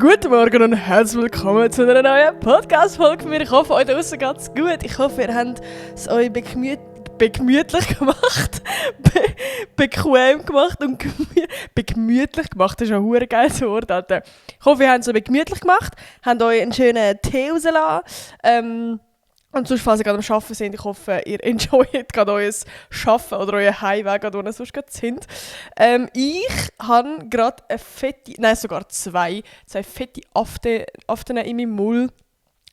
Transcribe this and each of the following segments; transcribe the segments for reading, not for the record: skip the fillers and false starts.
Guten Morgen und herzlich willkommen zu einer neuen Podcast-Folge von mir. Ich hoffe, euch draussen geht's gut. Ich hoffe, ihr habt es euch begemütlich gemacht. Bequem gemacht und begemütlich gemacht. Das ist ein verdammt geiles Wort, Alter. Ich hoffe, ihr habt es euch gemütlich gemacht, habt euch einen schönen Tee rausgelassen. Und sonst, falls ihr gerade am Arbeiten seid, ich hoffe, ihr enjoyt gerade euer Arbeiten oder euren Heimweg, wo ihr sonst gerade sind. Ich habe gerade sogar zwei fette Aften in meinem Maul.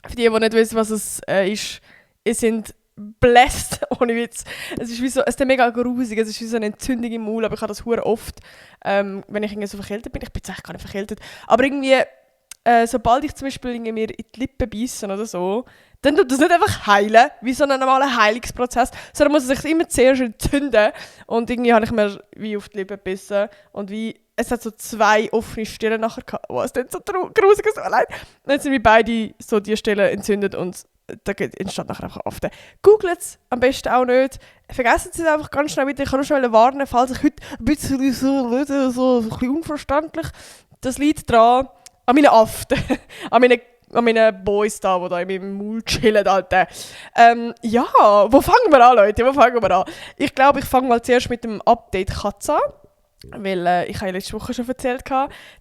Für die nicht wissen, was es ist, es sind blessed, ohne Witz. Es ist mega grusig, es ist wie so eine Entzündung im Maul, aber ich habe das hure oft, wenn ich irgendwie so verkältet bin. Ich bin jetzt eigentlich gar nicht verkältet, aber irgendwie, sobald ich zum Beispiel mir in die Lippen beiße oder so, dann tut das nicht einfach heilen, wie so ein normaler Heilungsprozess, sondern muss es sich immer zuerst entzünden. Und irgendwie habe ich mir wie auf die Lippen gebissen und es hat so 2 offene Stellen nachher gehabt. Oh, es tut so grusig, so leid. Und jetzt sind wir beide so die Stellen entzündet und da entsteht nachher einfach Aften. Googelt es am besten auch nicht. Vergessen Sie es einfach ganz schnell wieder. Ich kann nur schon warnen, falls ich heute ein bisschen so ein bisschen unverständlich. Das liegt daran, an meinen Aften, an meinen Boys da, die da in meinem Maul chillen, Alter. Ja, wo fangen wir an, Leute? Ich glaube, ich fange mal zuerst mit dem Update Katze an. Weil ich habe ja letzte Woche schon erzählt,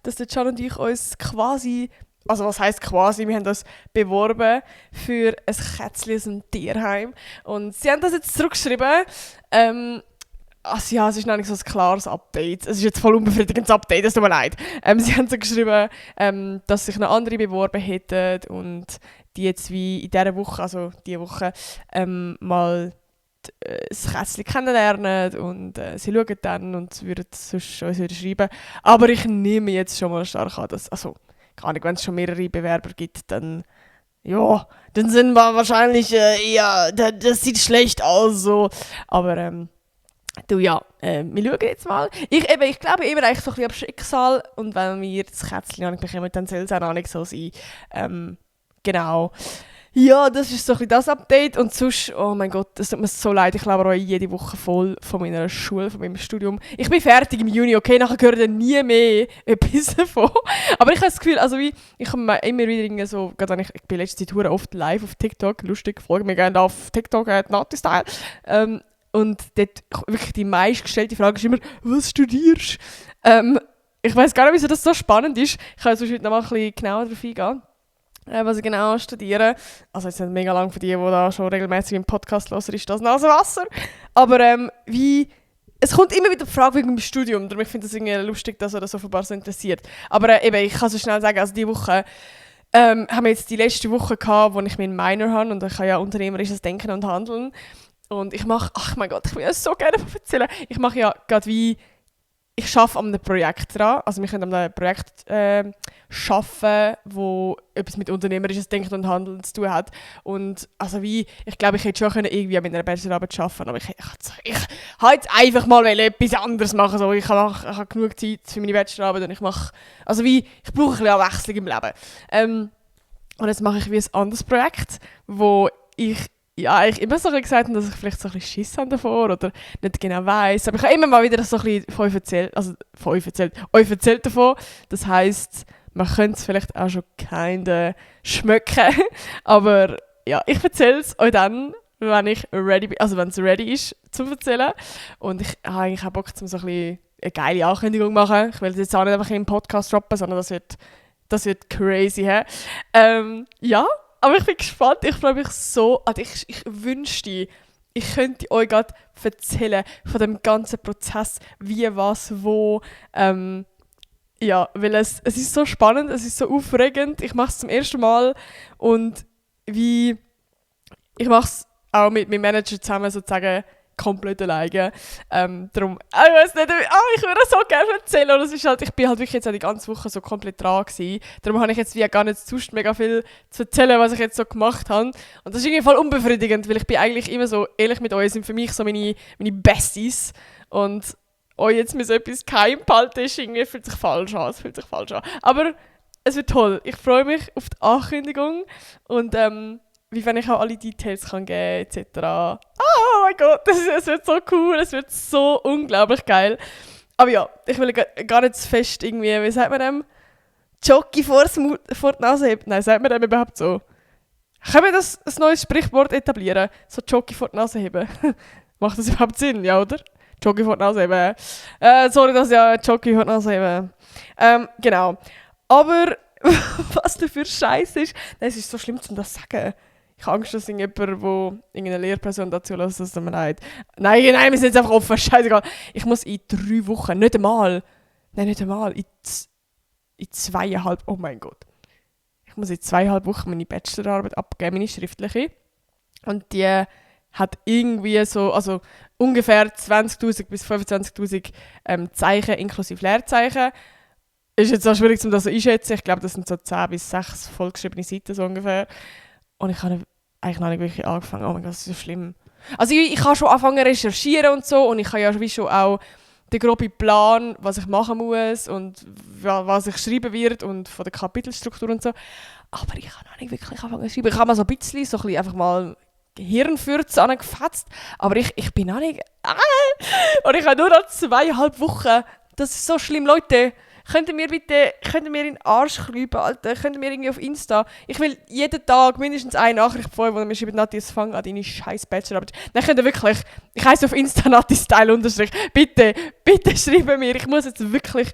dass der Can und ich uns quasi, also was heisst quasi, wir haben uns beworben für ein Kätzchen aus dem Tierheim. Und sie haben das jetzt zurückgeschrieben. Also ja, es ist noch nicht so ein klares Update. Es ist jetzt voll unbefriedigendes Update, es tut mir leid. Sie haben so geschrieben, dass sich noch andere beworben hätten und die jetzt wie in dieser Woche, also diese Woche, mal das Kätzchen kennenlernen und sie schauen dann und würden sonst uns wieder schreiben. Aber ich nehme jetzt schon mal stark an, dass, also gar nicht, wenn es schon mehrere Bewerber gibt, dann ja, dann sind wir wahrscheinlich, das sieht schlecht aus, so. Aber wir schauen jetzt mal. Ich glaube immer eigentlich so ein bisschen am Schicksal und wenn wir das Kätzchen nicht bekommen, dann soll es auch nicht so sein. Genau. Ja, das ist so ein bisschen das Update und sonst, oh mein Gott, es tut mir so leid, ich laber euch jede Woche voll von meiner Schule, von meinem Studium. Ich bin fertig im Juni, okay, nachher gehört dann nie mehr etwas davon. Aber ich habe das Gefühl, also ich komme immer wieder so, gerade wenn ich bin letzte Zeit oft live auf TikTok, lustig, folge mir gerne auf TikTok, Nati-Style. Und dort wirklich die meistgestellte Frage ist immer, was studierst du? Ich weiss gar nicht, wieso das so spannend ist. Ich kann sonst heute noch mal ein bisschen genauer darauf eingehen, was ich genau studiere. Also jetzt nicht mega lang für die da schon regelmäßig im Podcast hören, ist das Nasenwasser. Aber es kommt immer wieder die Frage wegen dem Studium. Darum finde ich es irgendwie lustig, dass er das offenbar so interessiert. Aber ich kann so schnell sagen, also diese Woche haben wir jetzt die letzte Woche gehabt, wo ich meinen Minor habe und ich habe ja unternehmerisches Denken und Handeln. Und ich mache, ach mein Gott, ich will es so gerne erzählen. Ich mache ja gerade ich arbeite an einem Projekt dran. Also wir können an einem Projekt arbeiten, wo etwas mit unternehmerisches Denken und Handeln zu tun hat. Und also ich glaube, ich hätte schon irgendwie an meiner Bachelorarbeit arbeiten, aber ich habe jetzt einfach mal etwas anderes machen. So, ich habe genug Zeit für meine Bachelorarbeit und ich brauche ein bisschen Abwechslung im Leben. Und jetzt mache ich wie ein anderes Projekt, wo ich immer so gesagt habe, dass ich vielleicht so ein bisschen Schiss habe davor oder nicht genau weiss. Aber ich habe immer mal wieder so ein bisschen euch erzählt davon. Das heisst, man könnte es vielleicht auch schon keine schmecken. Aber ja, ich erzähle es euch dann, wenn ich ready bin, also wenn es ready ist, zu erzählen. Und ich habe eigentlich auch Bock, um so ein bisschen eine geile Ankündigung zu machen. Ich will das jetzt auch nicht einfach in einen Podcast droppen, sondern das wird crazy. Ja. Aber ich bin gespannt, ich freue mich so. Also ich wünschte, ich könnte euch gerade erzählen von dem ganzen Prozess, wie, was, wo. Weil es ist so spannend, es ist so aufregend. Ich mache es zum ersten Mal und ich mache es auch mit meinem Manager zusammen sozusagen komplett alleine. Darum, ich weiß nicht, ich würde so gerne erzählen. Und es ist halt, ich bin halt wirklich jetzt die ganze Woche so komplett dran gewesen. Darum habe ich jetzt wie gar nicht sonst mega viel zu erzählen, was ich jetzt so gemacht habe. Und das ist irgendwie voll unbefriedigend, weil ich bin eigentlich immer so ehrlich mit euch, sind für mich so meine Besties. Und euch jetzt mir so etwas geheim behalten ist, irgendwie fühlt sich falsch an. Aber es wird toll. Ich freue mich auf die Ankündigung und wie wenn ich auch alle Details kann geben etc. Oh mein Gott, es wird so cool, es wird so unglaublich geil. Aber ja, ich will gar nicht zu fest irgendwie, wie sagt man dem, Jockey vor die Nase hebt. Nein, sagt man dem überhaupt so? Können wir das ein neues Sprichwort etablieren? So Jockey vor die Nase heben. Macht das überhaupt Sinn? Ja, oder? Jockey vor die Nase heben. Sorry, dass ja Jockey vor die Nase heben. Genau. Aber was da für Scheiß ist, es ist so schlimm, das zu sagen. Ich habe Angst, dass jemand, der irgendeine Lehrperson dazu lässt, dass es mir leid. Nein, wir sind jetzt einfach offen. Scheißegal. Ich muss in 3 Wochen, nicht einmal, in 2,5, oh mein Gott. Ich muss in 2,5 Wochen meine Bachelorarbeit abgeben, meine schriftliche. Und die hat irgendwie so, also ungefähr 20'000 bis 25'000 Zeichen inklusive Leerzeichen. Ist jetzt auch schwierig, um das so einschätzen. Ich glaube, das sind so 10 bis 6 vollgeschriebene Seiten so ungefähr. Und ich habe eigentlich noch nicht wirklich angefangen. Oh mein Gott, das ist so schlimm. Also ich kann schon anfangen zu recherchieren und so. Und ich habe ja wie schon auch den groben Plan, was ich machen muss und was ich schreiben wird und von der Kapitelstruktur und so. Aber ich kann noch nicht wirklich anfangen zu schreiben. Ich habe mal so ein bisschen einfach mal Hirnfürze angefetzt. Aber ich bin noch nicht... Und ich habe nur noch 2,5 Wochen. Das ist so schlimm, Leute. Könnt ihr mir in den Arsch klüben, Alter? Könnt ihr mir irgendwie auf Insta... Ich will jeden Tag mindestens eine Nachricht von euch, wo ihr mir schreibt, Nathis, fang an deine scheiß Bachelorarbeit. Dann könnt ihr wirklich... Ich heiße auf Insta Nathis-Style_. Bitte schreiben mir. Ich muss jetzt wirklich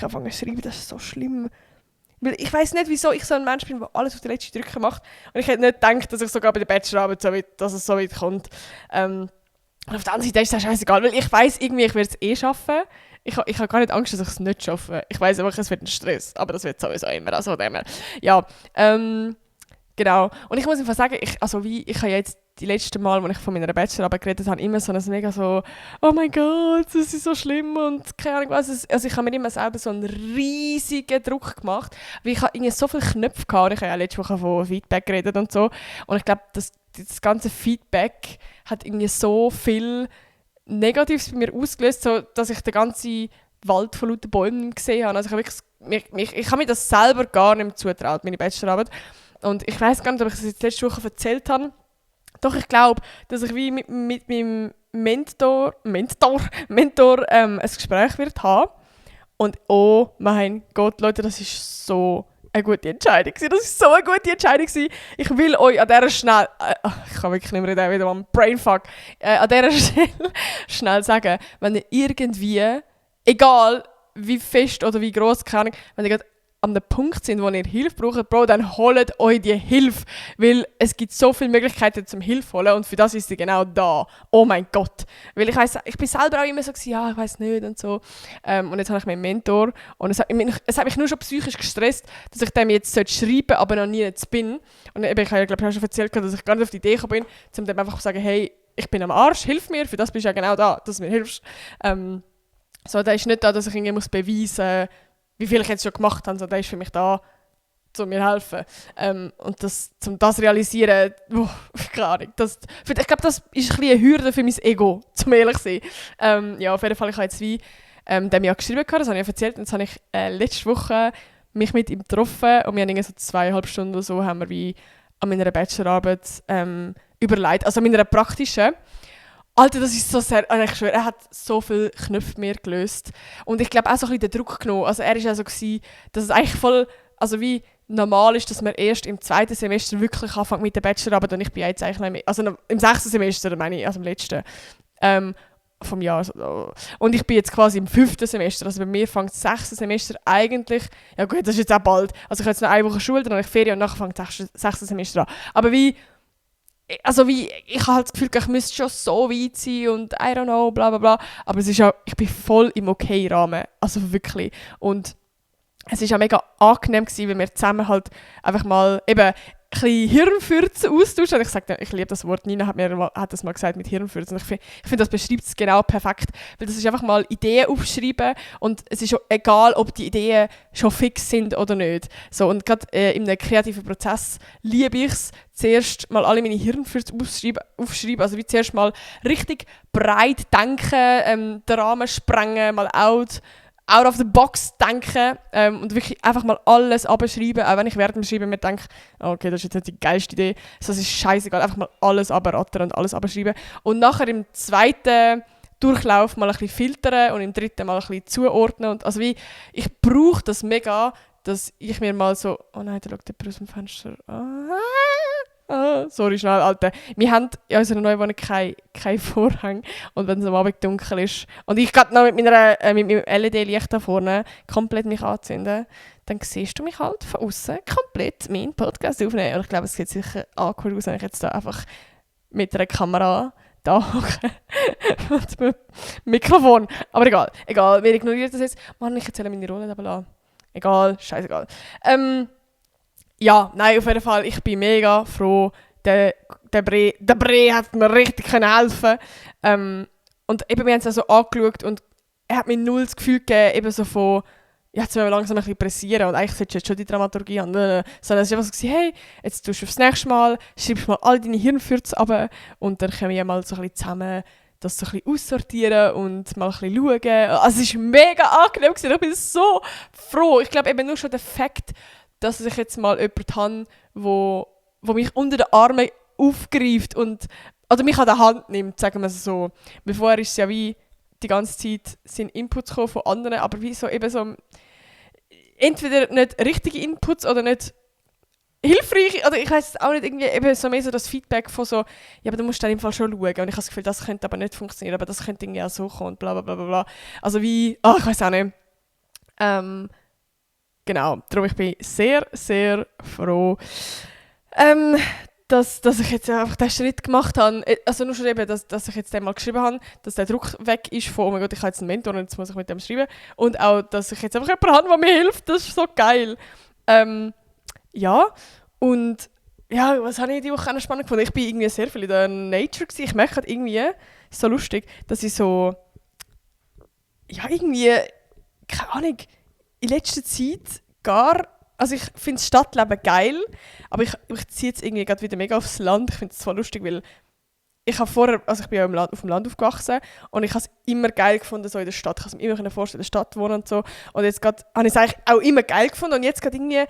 anfangen zu schreiben. Das ist so schlimm. Weil ich weiss nicht, wieso ich so ein Mensch bin, der alles auf die letzte Drücke macht. Und ich hätte nicht gedacht, dass ich sogar bei der Bachelorarbeit dass es so weit kommt. Und auf der anderen Seite ist das scheißegal, weil ich weiss irgendwie, ich werde es schaffen. Ich habe gar nicht Angst, dass ich es nicht schaffe. Ich weiss einfach, es wird ein Stress. Aber das wird sowieso immer. Also ja, genau. Und ich muss einfach sagen, ich habe ja jetzt die letzten Mal, als ich von meiner Bachelorarbeit geredet habe, immer so ein mega so, oh mein Gott, das ist so schlimm und keine Ahnung was. Also ich habe mir immer selber so einen riesigen Druck gemacht, weil ich irgendwie so viele Knöpfe hatte. Und ich habe ja letzte Woche von Feedback geredet und so. Und ich glaube, das ganze Feedback hat irgendwie so viel Negatives bei mir ausgelöst, so, dass ich den ganzen Wald von lauter Bäumen gesehen habe. Also ich habe mir das selber gar nicht mehr zutraut, meine Bachelorarbeit. Und ich weiß gar nicht, ob ich das jetzt letzte Woche erzählt habe. Doch ich glaube, dass ich wie mit meinem Mentor ein Gespräch wird haben. Und oh mein Gott, Leute, das ist so eine gute Entscheidung gewesen. Das ist so eine gute Entscheidung gewesen. Ich will euch an dieser schnell... ich kann wirklich nicht mehr reden, wieder mal Brainfuck. An dieser Stelle schnell sagen, wenn ihr irgendwie, egal wie fest oder wie gross, keine Ahnung, wenn ihr gerade an dem Punkt sind, wo ihr Hilfe braucht, Bro, dann holt euch die Hilfe. Weil es gibt so viele Möglichkeiten zum Hilfe holen und für das ist sie genau da. Oh mein Gott. Weil ich bin selber auch immer so gewesen, ja, ich weiss nicht und so. Und jetzt habe ich meinen Mentor und es hat mich nur schon psychisch gestresst, dass ich dem jetzt schreiben sollte, aber noch nie jetzt bin. Und eben, ich habe ja, glaube ich, schon erzählt, dass ich gar nicht auf die Idee gekommen bin, um dem einfach zu sagen, hey, ich bin am Arsch, hilf mir, für das bist du ja genau da, dass du mir hilfst. So, der ist nicht da, dass ich irgendwie beweisen muss, wie viel ich jetzt schon gemacht habe, so, der ist für mich da, um mir zu helfen. Und um das zu realisieren, keine Ahnung. Ich glaube, das ist ein bisschen eine Hürde für mein Ego, zum ehrlich zu sein. Ja, auf jeden Fall, ich habe jetzt wie dem ja geschrieben, das habe ich erzählt, und jetzt habe ich letzte Woche mich mit ihm getroffen und wir haben so 2,5 Stunden oder so haben wir wie an meiner Bachelorarbeit überlegt, also an meiner praktischen. Alter, das ist so sehr... Ich schwöre, er hat so viele Knöpfe mir gelöst. Und ich glaube auch so ein bisschen den Druck genommen. Also er war ja so, dass es eigentlich voll... Also wie normal ist, dass man erst im 2. Semester wirklich anfängt mit der Bachelorarbeit. Und ich bin jetzt eigentlich nicht mehr... Also im 6. Semester, meine ich, also im letzten vom Jahr. Und ich bin jetzt quasi im 5. Semester. Also bei mir fängt das 6. Semester eigentlich... Ja gut, das ist jetzt auch bald. Also ich habe jetzt noch 1 Woche Schule, dann habe ich Ferien und nachher fängt das 6. Semester an. Aber ich habe halt das Gefühl, ich müsste schon so weit sein und I don't know, bla bla bla. Aber es ist auch, ich bin voll im Okay-Rahmen. Also wirklich. Und es war auch mega angenehm gewesen, weil wir zusammen halt einfach mal eben ein bisschen Hirnfürzen austauschen. Ich sage, ich liebe das Wort. Nina hat das mal gesagt mit Hirnfürzen. Ich finde, das beschreibt es genau perfekt. Weil das ist einfach mal Ideen aufschreiben und es ist auch egal, ob die Ideen schon fix sind oder nicht. So, und gerade in einem kreativen Prozess liebe ich es, zuerst mal alle meine Hirnfürzen aufschreiben. Also wie zuerst mal richtig breit denken, den Rahmen sprengen, mal out of the box denken und wirklich einfach mal alles abschreiben, auch wenn ich während dem Schreiben mir denke, okay, das ist jetzt nicht die geilste Idee, das ist scheißegal, einfach mal alles abrattern und alles abschreiben und nachher im 2. Durchlauf mal ein bisschen filtern und im 3. mal ein bisschen zuordnen und also wie, ich brauche das mega, dass ich mir mal so... Oh nein, da schaut jemand aus dem Fenster. Sorry, schnell, Alter. Wir haben in unserer neuen Wohnung kein Vorhang. Und wenn es am Abend dunkel ist und ich gerade noch mit meinem LED-Licht da vorne komplett mich anzünden, dann siehst du mich halt von außen komplett meinen Podcast aufnehmen. Und ich glaube, es sieht sicher awkward aus, wenn ich jetzt da einfach mit einer Kamera da hocke. Und mit Mikrofon. Aber egal, wir ignorieren das jetzt. Mann, ich erzähle meine Rolle da lassen. Egal, scheißegal. Ja, nein, auf jeden Fall, ich bin mega froh. Der Bre hat mir richtig helfen können. Und eben, wir haben es also angeschaut und er hat mir null das Gefühl gegeben, eben so von, ja, jetzt müssen wir langsam ein bisschen pressieren und eigentlich solltest du jetzt schon die Dramaturgie haben. Sondern es war einfach so, hey, jetzt tust du aufs nächste Mal, schreibst mal all deine Hirnfürze runter und dann können wir mal so ein bisschen zusammen das so ein bisschen aussortieren und mal ein bisschen schauen. Also es war mega angenehm gewesen. Ich bin so froh. Ich glaube eben nur schon der Fakt, dass ich jetzt mal jemanden habe, wo mich unter den Armen aufgreift und oder mich an der Hand nimmt, sagen wir es so. Weil vorher ist es ja wie die ganze Zeit sind Inputs von anderen, aber wie so eben so entweder nicht richtige Inputs oder nicht hilfreich, oder ich weiss auch nicht, irgendwie eben so mehr so das Feedback von so, ja, aber du musst dann im Fall schon schauen und ich habe das Gefühl, das könnte aber nicht funktionieren, aber das könnte irgendwie auch so kommen und bla bla bla bla. Also wie, ich weiss auch nicht. Genau, darum ich bin sehr, sehr froh, dass ich jetzt einfach diesen Schritt gemacht habe. Also nur schon eben, dass ich jetzt einmal geschrieben habe, dass der Druck weg ist von, oh mein Gott, ich habe jetzt einen Mentor und jetzt muss ich mit dem schreiben. Und auch, dass ich jetzt einfach jemanden habe, der mir hilft, das ist so geil. Ja, und ja, was habe ich die Woche auch noch spannend gefunden? Ich bin irgendwie sehr viel in der Nature gewesen. Ich merke halt irgendwie, es ist so lustig, dass ich so, ja irgendwie, keine Ahnung, in letzter Zeit also ich finde das Stadtleben geil, aber ich ziehe jetzt irgendwie gerade wieder mega aufs Land. Ich finde es zwar lustig, weil ich habe vorher, also ich bin ja auf dem Land aufgewachsen und ich habe es immer geil gefunden, so in der Stadt. Ich kann mir immer vorstellen, in der Stadt wohnen und so. Und jetzt habe ich es eigentlich auch immer geil gefunden und jetzt gerade irgendwie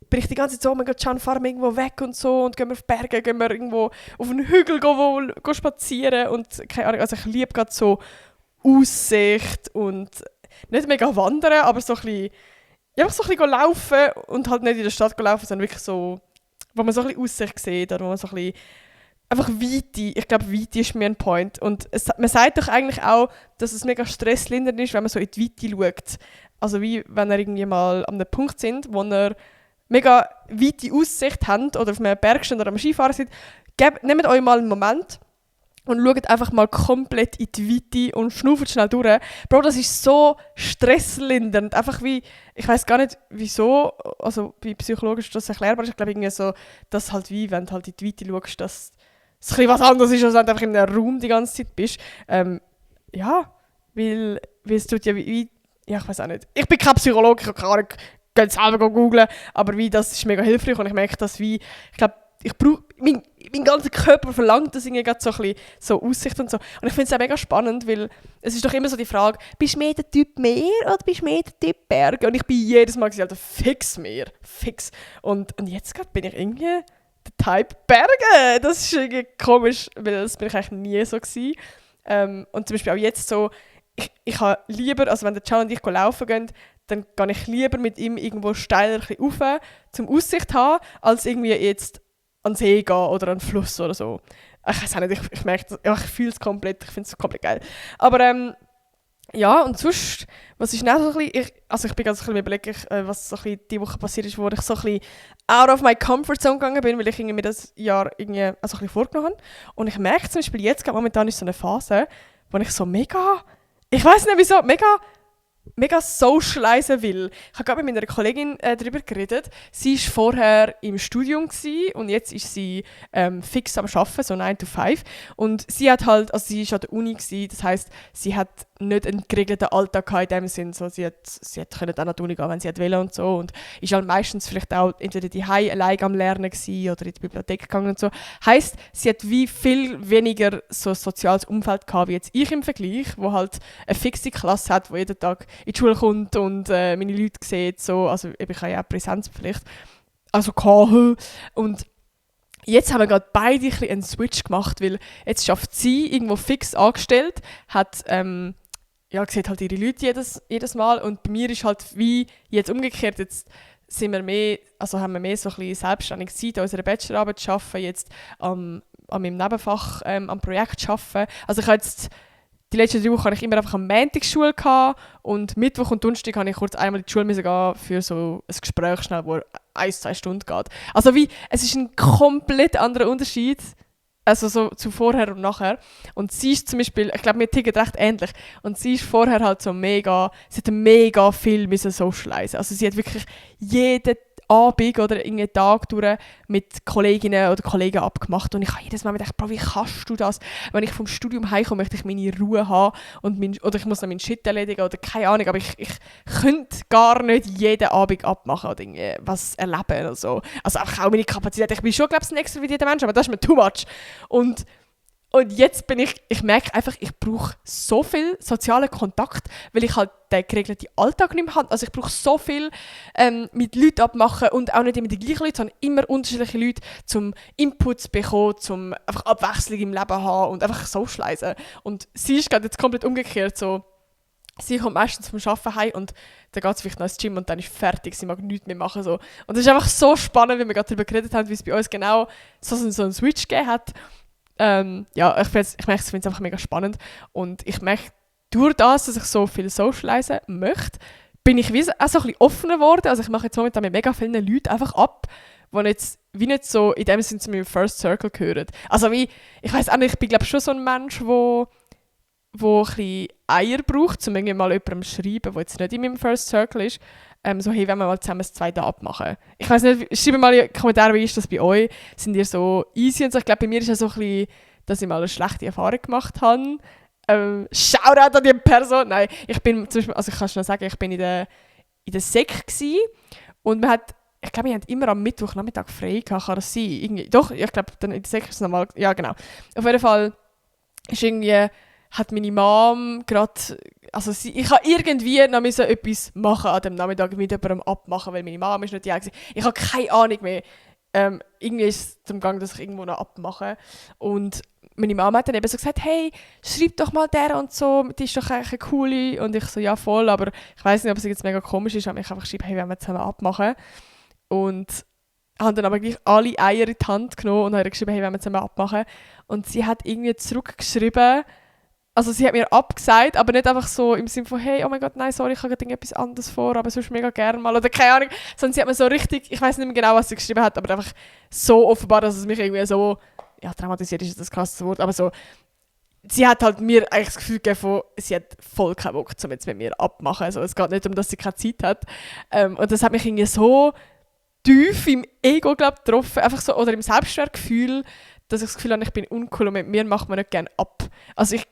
bin ich die ganze Zeit so, oh mein Gott, Can, fahren wir irgendwo weg und so und gehen wir auf Berge, gehen wir irgendwo auf einen Hügel go spazieren und keine Ahnung, also ich liebe gerade so Aussicht und nicht mega wandern, aber so ein bisschen, ja, einfach so ein bisschen laufen und halt nicht in der Stadt laufen, sondern wirklich so, wo man so ein bisschen Aussicht sieht oder wo man so ein bisschen einfach Weite, ich glaube Weite ist mir ein Point und man sagt doch eigentlich auch, dass es mega stresslindernd ist, wenn man so in die Weite schaut. Also wie wenn ihr irgendwie mal an einem Punkt sind, wo ihr mega weite Aussicht habt oder auf einem Berg steht oder am Skifahren seid, nehmt euch mal einen Moment und schaut einfach mal komplett in die Weite und schnauft schnell durch. Bro, das ist so stresslindernd. Einfach wie, ich weiss gar nicht wieso, also wie psychologisch das erklärbar ist. Ich glaube irgendwie so, dass halt wie, wenn du halt in die Weite schaust, dass es ein bisschen was anderes ist, als wenn du einfach in einem Raum die ganze Zeit bist. Ja, weil es tut ja wie, ja, ich weiß auch nicht. Ich bin kein Psychologe, ich habe keine Ahnung, geht selber googlen, aber wie, das ist mega hilfreich und ich merke, dass wie, ich glaube, mein ganzer Körper verlangt das irgendwie so ein bisschen so Aussicht und so. Und ich finde es auch mega spannend, weil es ist doch immer so die Frage, bist du mehr der Typ Meer oder bist du mehr der Typ Berge? Und ich bin jedes Mal gesagt, fix Meer, fix. Und jetzt gerade bin ich irgendwie der Type Berge. Das ist irgendwie komisch, weil das bin ich eigentlich nie so gewesen. Und zum Beispiel auch jetzt so, ich habe lieber, also wenn der Can und ich laufen gehen, dann gehe ich lieber mit ihm irgendwo steiler rauf, zum Aussicht zu haben, als irgendwie jetzt an den See gehen oder an den Fluss oder so. Ich weiß auch nicht, ich merke das, ja, ich fühle es komplett, ich finde es komplett geil. Aber ja, und sonst, was ist noch so ein bisschen, ich bin ganz ein bisschen überlegen, was so ein bisschen die Woche passiert ist, wo ich so ein bisschen out of my comfort zone gegangen bin, weil ich mir das Jahr irgendwie also ein bisschen vorgenommen habe. Und ich merke zum Beispiel jetzt, momentan ist so eine Phase, wo ich so mega, ich weiß nicht wieso, mega socialisen will. Ich habe gerade mit meiner Kollegin darüber geredet. Sie war vorher im Studium und jetzt ist sie fix am Arbeiten, so 9 to 5. Und sie hat halt, also sie war an der Uni, das heisst, sie hat nicht einen geregelten Alltag gehabt in dem Sinn. So, sie konnte dann an die Uni gehen, wenn sie wollte und so. Und ist halt meistens vielleicht auch entweder daheim allein am Lernen gewesen oder in die Bibliothek gegangen und so. Heisst, sie hat wie viel weniger so ein soziales Umfeld gehabt wie jetzt ich im Vergleich, wo halt eine fixe Klasse hat, wo jeden Tag in die Schule kommt und meine Leute sieht. So. Also ich habe ja auch Präsenzpflicht. Also KH. Und jetzt haben wir gerade beide einen Switch gemacht, weil jetzt schafft sie irgendwo fix angestellt, hat sieht halt ihre Leute jedes Mal und bei mir ist halt wie jetzt umgekehrt, jetzt haben wir mehr so ein bisschen selbstständige Zeit, an unserer Bachelorarbeit zu arbeiten, jetzt an meinem Nebenfach am Projekt zu arbeiten. Also ich habe jetzt die letzten 3 Wochen hatte ich immer einfach am Montag Schule gehabt und Mittwoch und Donnerstag habe ich kurz einmal in die Schule müssen gehen für so ein Gespräch schnell, wo 1-2 Stunden geht. Also es ist ein komplett anderer Unterschied, also so zu vorher und nachher. Und sie ist zum Beispiel, ich glaube, wir ticken recht ähnlich. Und sie ist vorher halt so sie hat mega viel müssen socialisen. Also sie hat wirklich jeden Abend oder irgendeinen Tag durch mit Kolleginnen oder Kollegen abgemacht. Und ich habe jedes Mal gedacht, Bro, wie kannst du das? Wenn ich vom Studium heimkomme, möchte ich meine Ruhe haben oder ich muss noch meinen Shit erledigen oder keine Ahnung. Aber ich könnte gar nicht jeden Abend abmachen oder irgendwie was erleben oder so. Also einfach auch meine Kapazität. Ich bin schon, glaube ich, ein extrovertierter Mensch, aber das ist mir too much. Und jetzt ich merke einfach, ich brauche so viel sozialen Kontakt, weil ich halt den geregelten Alltag nicht mehr habe. Also ich brauche so viel mit Leuten abmachen und auch nicht immer die gleichen Leute, sondern immer unterschiedliche Leute, zum Inputs bekommen, zum einfach Abwechslung im Leben haben und einfach socialisen. Und sie ist gerade jetzt komplett umgekehrt. So, sie kommt meistens vom Arbeiten heim und dann geht sie vielleicht noch ins Gym und dann ist fertig, sie mag nichts mehr machen. So. Und das ist einfach so spannend, wie wir gerade darüber geredet haben, wie es bei uns genau so einen Switch gegeben hat. Ich merke, ich finde es einfach mega spannend und ich merke, durch das, dass ich so viel socialisen möchte, bin ich auch so ein bisschen offener geworden. Also ich mache jetzt momentan mit mega vielen Leuten einfach ab, die jetzt wie nicht so in dem Sinne zu meinem First Circle gehören. Also ich weiss auch nicht, ich bin glaube schon so ein Mensch, der ein bisschen Eier braucht, um irgendwie mal jemandem zu schreiben, der jetzt nicht in meinem First Circle ist. So, hey, wenn wir mal zusammen das zweite abmachen. Ich weiss nicht, schreibt mal in die Kommentare, wie ist das bei euch? Sind ihr so easy und so? Ich glaube, bei mir ist es so ein bisschen, dass ich mal eine schlechte Erfahrung gemacht habe. Shoutout an die Person! Nein, ich bin zum Beispiel, also ich kann schon sagen, ich bin in der Sek gsi und ich glaube, wir hatten immer am Mittwochnachmittag frei gehabt, kann das sein? Irgendwie, doch, ich glaube, dann in der Sek ist es normal, ja genau. Auf jeden Fall ist irgendwie, hat meine Mom gerade, also ich habe irgendwie noch etwas machen an dem Nachmittag mit jemandem abmachen, weil meine Mom ist nicht die Einzige. Ich habe keine Ahnung mehr. Irgendwie ist es zum Gang, dass ich irgendwo noch abmache. Und meine Mama hat dann eben so gesagt, hey, schreib doch mal der und so, die ist doch eigentlich eine coole. Und ich so, ja voll, aber ich weiss nicht, ob es jetzt mega komisch ist, aber ich einfach schreibe, hey, wollen wir zusammen abmachen. Und habe dann aber gleich alle Eier in die Hand genommen und habe geschrieben, hey, wollen wir zusammen abmachen. Und sie hat irgendwie zurückgeschrieben, also sie hat mir abgesagt, aber nicht einfach so im Sinne von, hey, oh mein Gott, nein, sorry, ich habe gerade etwas anderes vor, aber sonst mega gerne mal, oder keine Ahnung. Sondern sie hat mir so richtig, ich weiß nicht mehr genau, was sie geschrieben hat, aber einfach so offenbar, dass es mich irgendwie so, ja, traumatisiert ist das krasses Wort, aber so, sie hat halt mir eigentlich das Gefühl gegeben, sie hat voll keinen Bock, um jetzt mit mir abmachen. Also es geht nicht darum, dass sie keine Zeit hat. Und das hat mich irgendwie so tief im Ego, glaube ich, getroffen, einfach so, oder im Selbstwertgefühl, dass ich das Gefühl habe, ich bin uncool und mit mir macht man nicht gerne ab. Also ich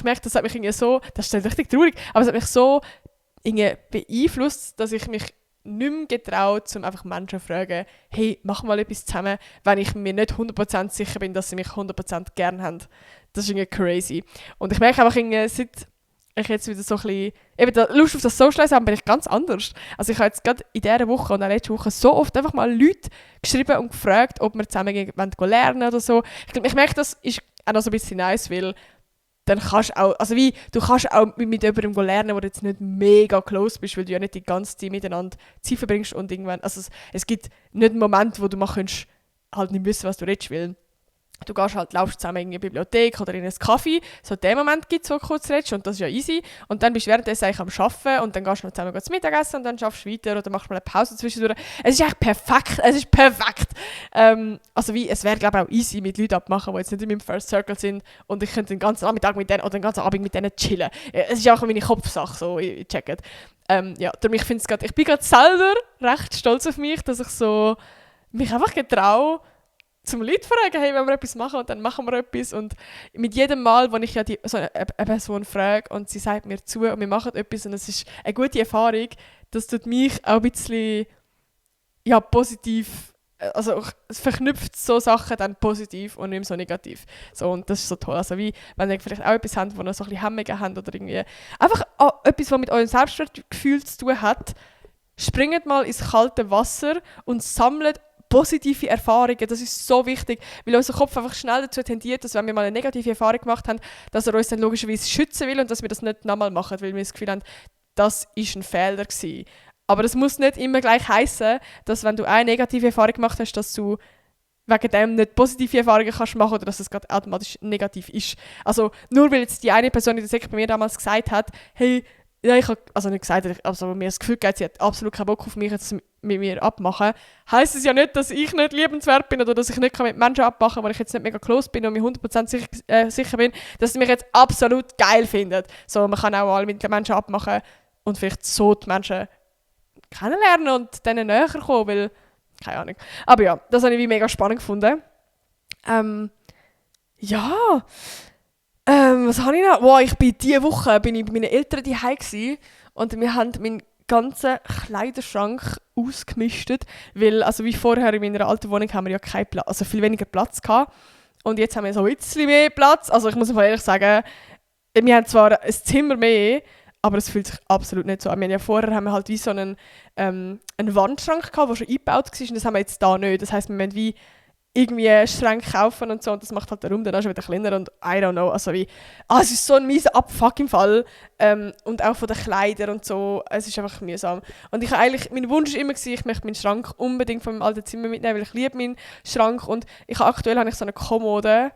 merke, das hat mich irgendwie so, das ist richtig traurig, aber es hat mich so irgendwie beeinflusst, dass ich mich nicht mehr getraut, um einfach Menschen zu fragen, hey, mach mal etwas zusammen, wenn ich mir nicht 100% sicher bin, dass sie mich 100% gerne haben. Das ist irgendwie crazy. Und ich merke einfach irgendwie, seit ich jetzt wieder so ein bisschen, eben Lust auf das Socialize haben, bin ich ganz anders. Also ich habe jetzt gerade in dieser Woche und in der letzten Woche so oft einfach mal Leute geschrieben und gefragt, ob wir zusammen lernen oder so. Ich merke, das ist auch noch so ein bisschen nice, weil dann kannst du auch, also wie, du kannst auch mit jemandem lernen, wo du jetzt nicht mega close bist, weil du ja nicht die ganze Zeit miteinander Zeit verbringst und irgendwann, also es gibt nicht einen Moment, wo du mal kannst, halt nicht wissen, was du redest, weil du gehst halt, laufst zusammen in eine Bibliothek oder in einen Kaffee, so den Moment gibt es, wo du kurz redest und das ist ja easy. Und dann bist du währenddessen eigentlich am Arbeiten und dann gehst du noch zusammen zum Mittagessen und dann schaffst du weiter oder machst mal eine Pause zwischendurch. Es ist eigentlich perfekt, es ist perfekt. Also wie, es wäre glaube ich auch easy mit Leuten abmachen, die jetzt nicht in meinem First Circle sind und ich könnte den ganzen Nachmittag mit denen oder den ganzen Abend mit denen chillen. Es ist auch meine Kopfsache, so, ich check it. Ja, darum ich bin gerade selber recht stolz auf mich, dass ich so mich einfach getraue, zum Leute fragen, hey, wenn wir etwas machen und dann machen wir etwas. Und mit jedem Mal, wenn ich ja eine Person frage und sie sagt mir zu und wir machen etwas und es ist eine gute Erfahrung, das tut mich auch ein bisschen ja, positiv, also es verknüpft so Sachen dann positiv und nicht mehr so negativ. So, und das ist so toll. Also wie, wenn ihr vielleicht auch etwas habt, wo ihr so ein bisschen Hemmungen habt oder irgendwie einfach etwas, was mit eurem Selbstwertgefühl zu tun hat, springt mal ins kalte Wasser und sammelt positive Erfahrungen, das ist so wichtig, weil unser Kopf einfach schnell dazu tendiert, dass wenn wir mal eine negative Erfahrung gemacht haben, dass er uns dann logischerweise schützen will und dass wir das nicht nochmal machen, weil wir das Gefühl haben, das war ein Fehler gewesen. Aber es muss nicht immer gleich heissen, dass wenn du eine negative Erfahrung gemacht hast, dass du wegen dem nicht positive Erfahrungen kannst machen oder dass es gerade automatisch negativ ist. Also nur weil jetzt die eine Person in der Sek bei mir damals gesagt hat, hey, ja, ich habe, also nicht gesagt, also mir das Gefühl gegeben, sie hat absolut keinen Bock auf mich jetzt mit mir abmachen, heisst es ja nicht, dass ich nicht liebenswert bin oder dass ich nicht mit Menschen abmachen kann, weil ich jetzt nicht mega close bin und mir 100% sicher bin, dass sie mich jetzt absolut geil finden. So, man kann auch mal mit den Menschen abmachen und vielleicht so die Menschen kennenlernen und denen näher kommen, weil, keine Ahnung. Aber ja, das habe ich wie mega spannend gefunden. Ja, was habe ich noch? Wow, diese Woche bin ich bei meinen Eltern daheim gsi und wir haben meinen ganzen Kleiderschrank ausgemistet, weil, also wie vorher in meiner alten Wohnung haben wir ja keinen Platz, also viel weniger Platz gehabt und jetzt haben wir so ein bisschen mehr Platz. Also ich muss mal ehrlich sagen, wir haben zwar ein Zimmer mehr, aber es fühlt sich absolut nicht so an. Vorher haben wir halt wie so einen Wandschrank gehabt, der schon eingebaut war und das haben wir jetzt da nicht. Das heisst, wir müssen wie irgendwie Schränke kaufen und so und das macht halt der Raum dann auch schon wieder kleiner und I don't know, also wie, es ist so ein mieser Abfuck im Fall und auch von den Kleidern und so, es ist einfach mühsam. Und ich habe eigentlich, mein Wunsch war immer, ich möchte meinen Schrank unbedingt von meinem alten Zimmer mitnehmen, weil ich liebe meinen Schrank und aktuell habe ich so eine Kommode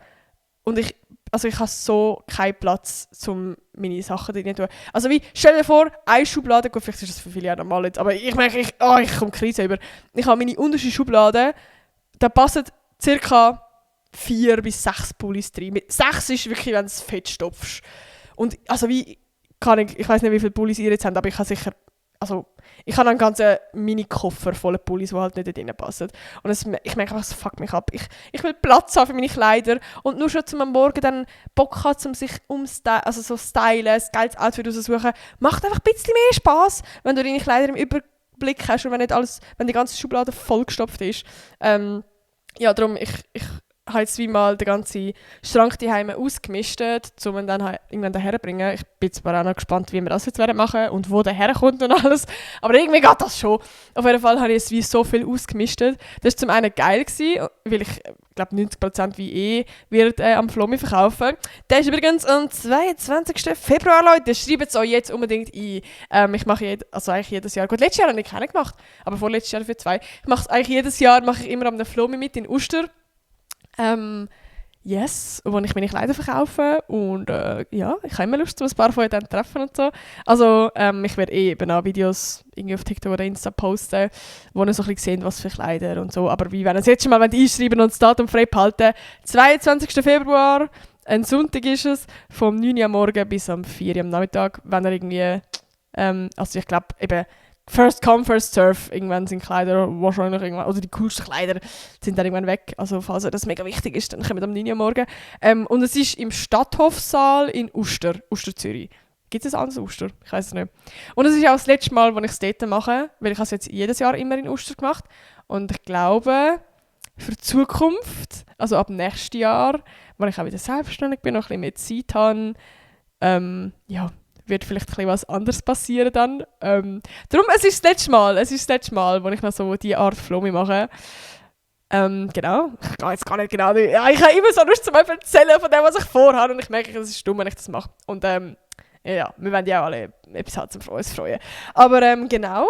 und ich habe so keinen Platz, um meine Sachen drin zu tun. Also wie, stell dir vor, eine Schublade, gut, vielleicht ist das für viele Jahre normal jetzt, aber ich merke, ich komme Krise über. Ich habe meine unterste Schublade, da passen circa 4 bis 6 Pullis drin. 6 ist wirklich, wenn du es fett stopfst. Und also wie, ich weiß nicht, wie viele Pullis ihr jetzt habt, aber ich habe sicher, also ich habe einen ganzen Mini-Koffer voller Pullis, die halt nicht drin passen. Und ich merke einfach, es fuckt mich ab. Ich will Platz haben für meine Kleider und nur schon am Morgen dann Bock haben, um sich also so stylen, ein geiles Outfit raussuchen, macht einfach ein bisschen mehr Spass, wenn du deine Kleider im Überblick hast und wenn die ganze Schublade vollgestopft ist. Ja, darum, ich habe jetzt wie mal den ganzen Schrank daheim ausgemistet, um ihn dann irgendwann daher zu bringen. Ich bin zwar auch noch gespannt, wie wir das jetzt machen werden und wo der herkommt und alles. Aber irgendwie geht das schon. Auf jeden Fall habe ich jetzt wie so viel ausgemistet. Das war zum einen geil, weil ich glaube 90% wie wird am Flomi verkaufen. Der ist übrigens am 22. Februar, Leute. Schreibt es euch jetzt unbedingt ein. Ich mache eigentlich jedes Jahr. Gut, letztes Jahr habe ich keinen gemacht, aber vorletztes Jahr für 2. Ich mache es eigentlich jedes Jahr, mache ich immer am Flomi mit in Uster. Yes, wo ich meine Kleider verkaufe und ja, ich habe immer Lust, ein paar von euch dann treffen und so. Also ich werde eben auch Videos irgendwie auf TikTok oder Insta posten, wo ihr so ein bisschen seht, was für Kleider und so. Aber wie wenn ihr es jetzt schon mal einschreiben und das Datum frei behalten, 22. Februar, ein Sonntag ist es, vom 9 Uhr am Morgen bis am 4 Uhr am Nachmittag, wenn ihr irgendwie, also ich glaube eben, First come, first serve. Irgendwann sind Kleider wahrscheinlich irgendwann, oder die coolsten Kleider sind dann irgendwann weg. Also falls das mega wichtig ist, dann kommen wir am 9 Uhr morgen. Und es ist im Stadthofsaal in Uster Zürich. Gibt es ein anderes Uster? Ich weiß es nicht. Und es ist auch das letzte Mal, als ich es dort mache, weil ich es jetzt jedes Jahr immer in Uster gemacht. Und ich glaube, für die Zukunft, also ab nächstes Jahr, wenn ich auch wieder selbstständig bin, noch ein bisschen mehr Zeit habe, ja, wird vielleicht ein bisschen was anderes passieren dann. Darum, es ist das letzte Mal, wo ich noch so diese Art Flomi mache. Genau, ich gehe jetzt gar nicht genau. Ja, ich habe immer so Lust, zum Beispiel erzählen von dem, was ich vorhabe und ich merke, es ist dumm, wenn ich das mache. Und ja, wir werden ja auch alle etwas haben, zum uns freuen. Aber genau,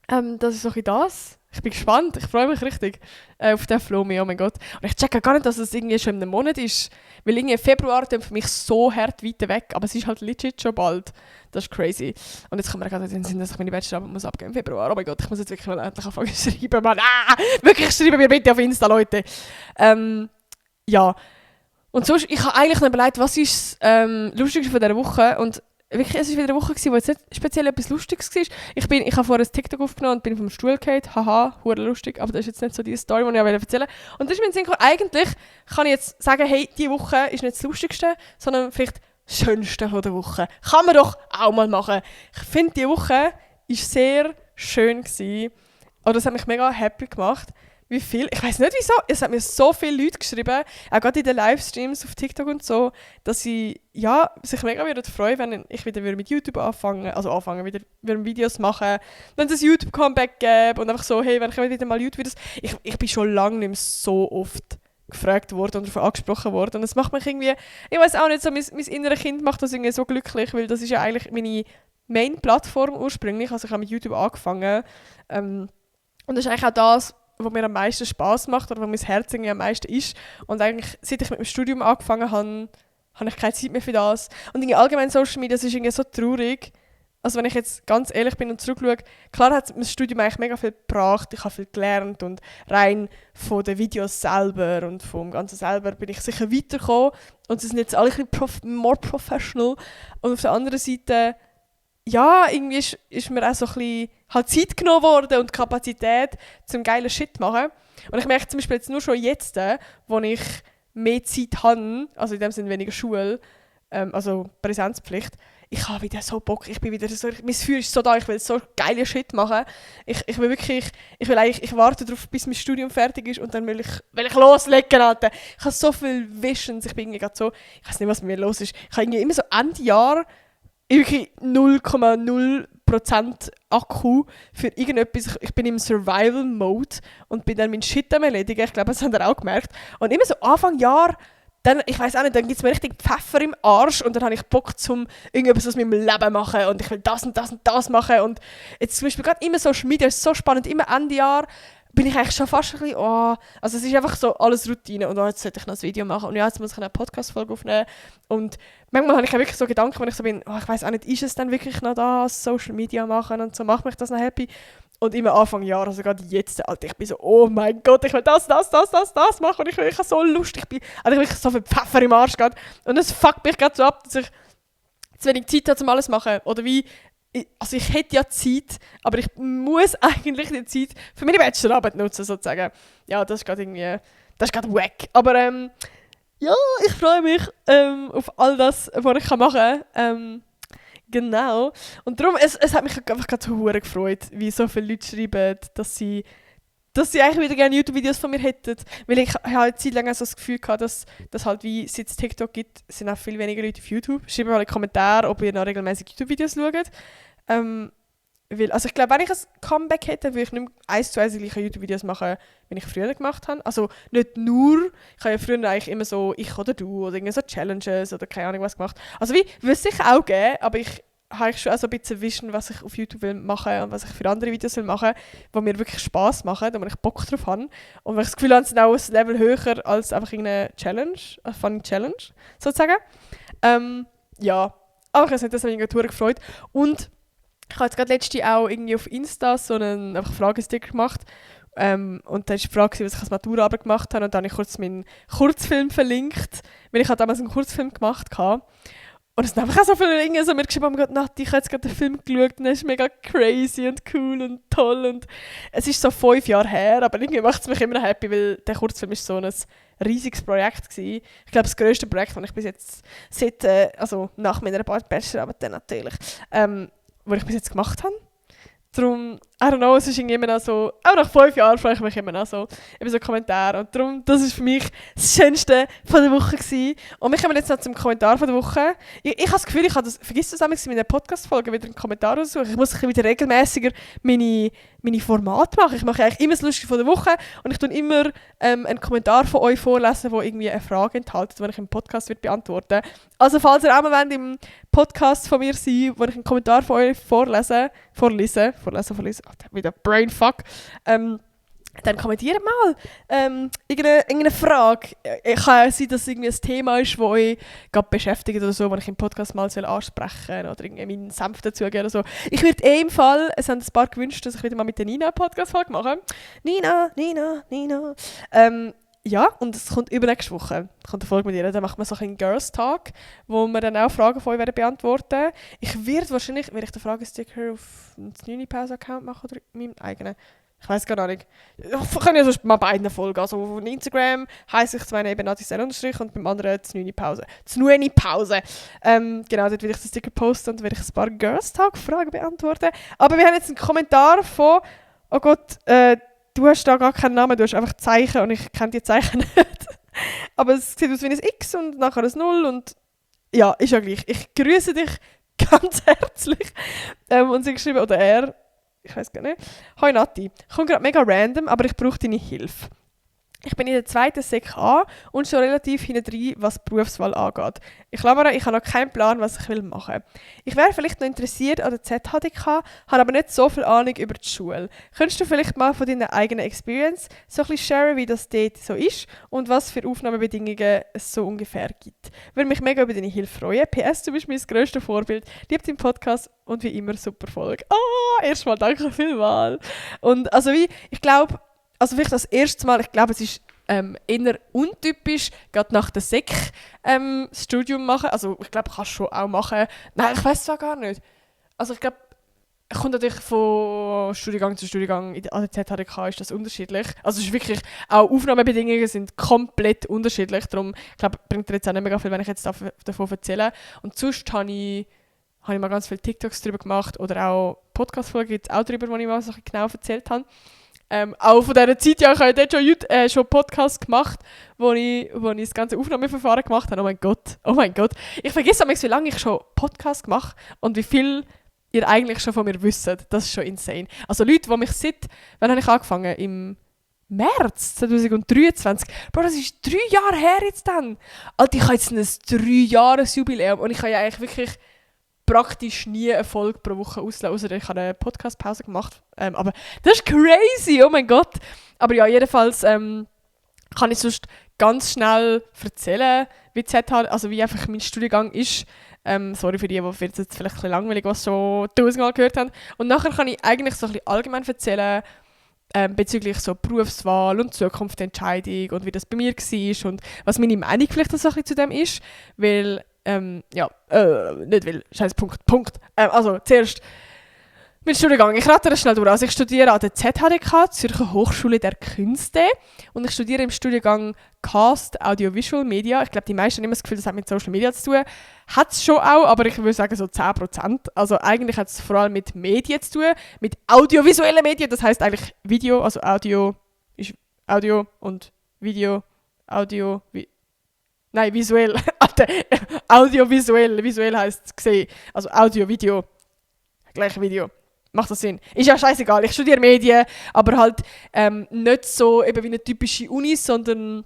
das ist so ein bisschen das. Ich bin gespannt, ich freue mich richtig auf den Flomi, oh mein Gott. Und ich checke gar nicht, dass es irgendwie schon in einem Monat ist, weil irgendwie Februar ist für mich so hart weit weg, aber es ist halt legit schon bald. Das ist crazy. Und jetzt kommt mir gerade in den Sinn, dass ich meine Bachelorarbeit muss abgeben im Februar. Oh mein Gott, ich muss jetzt wirklich mal endlich anfangen zu schreiben. Mann. Wirklich, schreiben mir bitte auf Insta, Leute. Ja. Und sonst, ich habe eigentlich noch überlegt, was ist das Lustigste von dieser Woche und wirklich, es war wieder eine Woche, wo jetzt nicht speziell etwas Lustiges war. Ich habe vorher ein TikTok aufgenommen und bin vom Stuhl gefallen. Haha, hure lustig. Aber das ist jetzt nicht so die Story, die ich erzählen wollte. Und das ist mein Sinn, eigentlich kann ich jetzt sagen, hey, diese Woche ist nicht das Lustigste, sondern vielleicht das Schönste von der Woche. Kann man doch auch mal machen. Ich finde, diese Woche war sehr schön gewesen. Oder es hat mich mega happy gemacht. Wie viel? Ich weiß nicht wieso. Es hat mir so viele Leute geschrieben, auch gerade in den Livestreams auf TikTok und so, dass sie sich mega freuen, wenn ich wieder mit YouTube wieder Videos machen, wenn es ein YouTube-Comeback gäbe und einfach so, hey, wenn ich wieder mal YouTube-Videos... Ich bin schon lange nicht mehr so oft gefragt worden und davon angesprochen worden und das macht mich irgendwie... Ich weiß auch nicht, so mein inneres Kind macht das irgendwie so glücklich, weil das ist ja eigentlich meine Main-Plattform ursprünglich. Also ich habe mit YouTube angefangen. Und das ist eigentlich auch das, was mir am meisten Spass macht oder wo mein Herz irgendwie am meisten ist. Und eigentlich, seit ich mit dem Studium angefangen habe, habe ich keine Zeit mehr für das. Und irgendwie allgemein Social Media, das ist irgendwie so traurig. Also wenn ich jetzt ganz ehrlich bin und zurückschaue, klar hat mein Studium eigentlich mega viel gebracht, ich habe viel gelernt und rein von den Videos selber und vom Ganzen selber bin ich sicher weitergekommen und sie sind jetzt alle ein bisschen more professional. Und auf der anderen Seite, ja, irgendwie ist mir auch so ein bisschen halt Zeit genommen worden und Kapazität zum geilen Shit zu machen. Und ich merke zum Beispiel jetzt nur schon jetzt, wo ich mehr Zeit habe, also in dem Sinne weniger Schule, also Präsenzpflicht, ich habe wieder so Bock, ich bin wieder so, mein Feuer ist so da, ich will so geile Shit machen. Ich will wirklich, ich warte darauf, bis mein Studium fertig ist und dann will ich loslegen, Alter. Ich habe so viele Visions, ich bin irgendwie gerade so, ich weiß nicht, was mit mir los ist. Ich habe irgendwie immer so Ende Jahr wirklich 0,0% Akku für irgendetwas. Ich bin im Survival-Mode und bin dann meinen Shit am erledigen. Ich glaube, das habt ihr auch gemerkt. Und immer so Anfang Jahr, dann, ich weiß auch nicht, dann gibt es mir richtig Pfeffer im Arsch und dann habe ich Bock, zum irgendetwas aus meinem Leben machen und ich will das und das und das machen. Und jetzt zum Beispiel gerade immer Social Media ist so spannend, immer Ende Jahr bin ich eigentlich schon fast ein bisschen, also es ist einfach so alles Routine und jetzt sollte ich noch ein Video machen und ja, jetzt muss ich eine Podcast-Folge aufnehmen und manchmal habe ich auch wirklich so Gedanken, wenn ich so bin, ich weiß auch nicht, ist es denn wirklich noch das, Social Media machen und so, macht mich das noch happy? Und immer Anfang Jahr, also gerade jetzt, Alter, ich bin so, oh mein Gott, ich will das machen und ich habe so Lust, ich habe wirklich so viel Pfeffer im Arsch gerade und es fuckt mich gerade so ab, dass ich zu wenig Zeit habe, um alles zu machen oder wie. Also ich hätte ja Zeit, aber ich muss eigentlich die Zeit für meine Bachelorarbeit nutzen, sozusagen. Ja, das ist gerade irgendwie, das ist gerade wack. Aber ja, ich freue mich auf all das, was ich machen kann. Genau. Und darum, es hat mich einfach gerade so verdammt gefreut, wie so viele Leute schreiben, dass sie eigentlich wieder gerne YouTube-Videos von mir hätten. Weil ich habe eine Zeit lang so das Gefühl gehabt, dass halt wie seit es TikTok gibt, sind auch viel weniger Leute auf YouTube. Schreibt mir mal in die Kommentare, ob ihr noch regelmäßig YouTube-Videos schaut. Also ich glaube, wenn ich ein Comeback hätte, würde ich nicht mehr 1:1 die gleichen YouTube-Videos machen, wie ich früher gemacht habe. Also nicht nur, ich habe ja früher eigentlich immer so ich oder du oder irgendwie so Challenges oder keine Ahnung was gemacht. Also wie, würde es sicher auch geben, aber ich habe schon auch so ein bisschen Vision, was ich auf YouTube will machen und was ich für andere Videos will machen, die mir wirklich Spass machen, da wo ich Bock drauf habe. Und wenn ich das Gefühl habe, es ist auch ein Level höher als einfach irgendeine Challenge, eine funny Challenge, sozusagen. Ja, aber ich habe das mich gerade gefreut. Und ich habe jetzt gerade letztens auch irgendwie auf Insta so einen einfach Fragesticker gemacht. Und dann war die Frage, was ich als Maturarbeit gemacht habe. Und dann habe ich kurz meinen Kurzfilm verlinkt, weil ich damals einen Kurzfilm gemacht hatte. Und es sind einfach auch so viele Dinge, so mir geschrieben haben, Nati, ich habe jetzt gerade den Film geschaut und er ist mega crazy und cool und toll. Und es ist so 5 Jahre her, aber irgendwie macht es mich immer noch happy, weil der Kurzfilm ist so ein riesiges Projekt gewesen. Ich glaube, das grösste Projekt, das ich bis jetzt also nach meiner Bachelorarbeit dann natürlich, was ich bis jetzt gemacht habe. Darum, I don't know, es ist irgendwie immer noch so, auch nach 5 Jahren freue ich mich immer noch so über so Kommentare. Und darum, das war für mich das Schönste von der Woche gewesen. Und wir kommen jetzt noch zum Kommentar von der Woche. Ich habe das Gefühl, ich vergesse das in meiner Podcast-Folge wieder einen Kommentar raussuchen. Ich muss ein bisschen wieder regelmäßiger meine Formate machen. Ich mache eigentlich immer das Lustige von der Woche und ich tue immer einen Kommentar von euch vorlesen, der irgendwie eine Frage enthält, die ich im Podcast wird beantworten. Also falls ihr auch mal wollt, im Podcast von mir sein, wo ich einen Kommentar von euch vorlese, wieder Brainfuck, dann kommentiert mal irgendeine Frage. Kann sein, dass es irgendwie ein Thema ist, das euch gerade beschäftigt oder so, das ich im Podcast mal ansprechen soll oder irgendwie meinen Senf dazugeben oder so. Ich würde im Fall, es haben ein paar gewünscht, dass ich wieder mal mit der Nina eine Podcast-Folge mache. Nina. Ja, und es kommt übernächste Woche. Kommt eine Folge mit ihr. Dann macht man so einen Girls Talk, wo wir dann auch Fragen von euch beantworten werden. Ich werde wahrscheinlich, wenn ich den Fragesticker auf den Snuni-Pause-Account machen oder meinem eigenen. Ich weiß gar nicht. Ich kann ja sonst mal beiden folgen. Also auf Instagram heisst ich zwar eben __ und beim anderen Znuni-Pause. Znuni-Pause. Genau, dort werde ich den Sticker posten und werde ich ein paar Girls Talk-Fragen beantworten. Aber wir haben jetzt einen Kommentar von, oh Gott, du hast da gar keinen Namen, du hast einfach Zeichen und ich kenne die Zeichen nicht. Aber es sieht aus wie ein X und nachher ein 0 und ja, ist ja gleich. Ich grüße dich ganz herzlich. Und sie geschrieben, oder er, ich weiß gar nicht. Hoi Nati, ich komme gerade mega random, aber ich brauche deine Hilfe. Ich bin in der zweiten Sek A und schon relativ hintendrein, was die Berufswahl angeht. Ich klammere, ich habe noch keinen Plan, was ich machen will. Ich wäre vielleicht noch interessiert an der ZHDK, habe aber nicht so viel Ahnung über die Schule. Könntest du vielleicht mal von deiner eigenen Experience so ein bisschen sharen, wie das dort so ist und was für Aufnahmebedingungen es so ungefähr gibt? Würde mich mega über deine Hilfe freuen. PS, du bist mein grösstes Vorbild. Lieb deinen Podcast und wie immer super Folge. Erstmal danke vielmals. Und also ich glaube, also vielleicht das erste Mal, ich glaube, es ist eher untypisch, gerade nach der Sek das Studium machen. Also ich glaube, kannst du schon auch machen. Nein, ich weiß zwar gar nicht. Also ich glaube, es kommt natürlich von Studiengang zu Studiengang. An der ZHDK ist das unterschiedlich. Also es ist wirklich, auch Aufnahmebedingungen sind komplett unterschiedlich. Darum, ich glaube, bringt dir jetzt auch nicht mega viel, wenn ich jetzt davon erzähle. Und sonst habe ich mal ganz viele TikToks darüber gemacht oder auch Podcast-Folgen gibt es auch darüber, wo ich mal so genau erzählt habe. Auch von dieser Zeit, ja, ich habe dort schon Podcasts gemacht, wo ich das ganze Aufnahmeverfahren gemacht habe. Oh mein Gott. Ich vergesse manchmal, wie lange ich schon Podcasts mache und wie viel ihr eigentlich schon von mir wisst. Das ist schon insane. Also Leute, die mich wann habe ich angefangen? Im März 2023. Bro, das ist 3 Jahre her jetzt dann. Alter, ich habe jetzt ein 3-Jahres-Jubiläum und ich habe ja eigentlich wirklich praktisch nie eine Folge pro Woche auslassen, außer ich habe eine Podcast-Pause gemacht. Aber das ist crazy, oh mein Gott. Aber ja, jedenfalls kann ich sonst ganz schnell erzählen, wie einfach mein Studiengang ist. Sorry für die jetzt vielleicht ein bisschen langweilig, was schon 1000-mal gehört haben. Und nachher kann ich eigentlich so ein bisschen allgemein erzählen, bezüglich so Berufswahl und Zukunftsentscheidung und wie das bei mir war und was meine Meinung vielleicht so ein bisschen zu dem ist. Weil nicht will, scheiß Punkt. Also, zuerst mein Studiengang. Ich rate das schnell durch. Also, ich studiere an der ZHDK, Zürcher Hochschule der Künste. Und ich studiere im Studiengang Cast Audiovisual Media. Ich glaube, die meisten haben immer das Gefühl, das hat mit Social Media zu tun. Hat es schon auch, aber ich würde sagen so 10%. Also, eigentlich hat es vor allem mit Medien zu tun, mit audiovisuellen Medien. Das heisst eigentlich Video, also Audio ist Audio und Video, Audio, Nein, visuell. Audiovisuell. Visuell heisst gesehen. Also Audio, Video. Gleich Video. Macht das Sinn? Ist ja scheißegal. Ich studiere Medien, aber halt nicht so eben wie eine typische Uni, sondern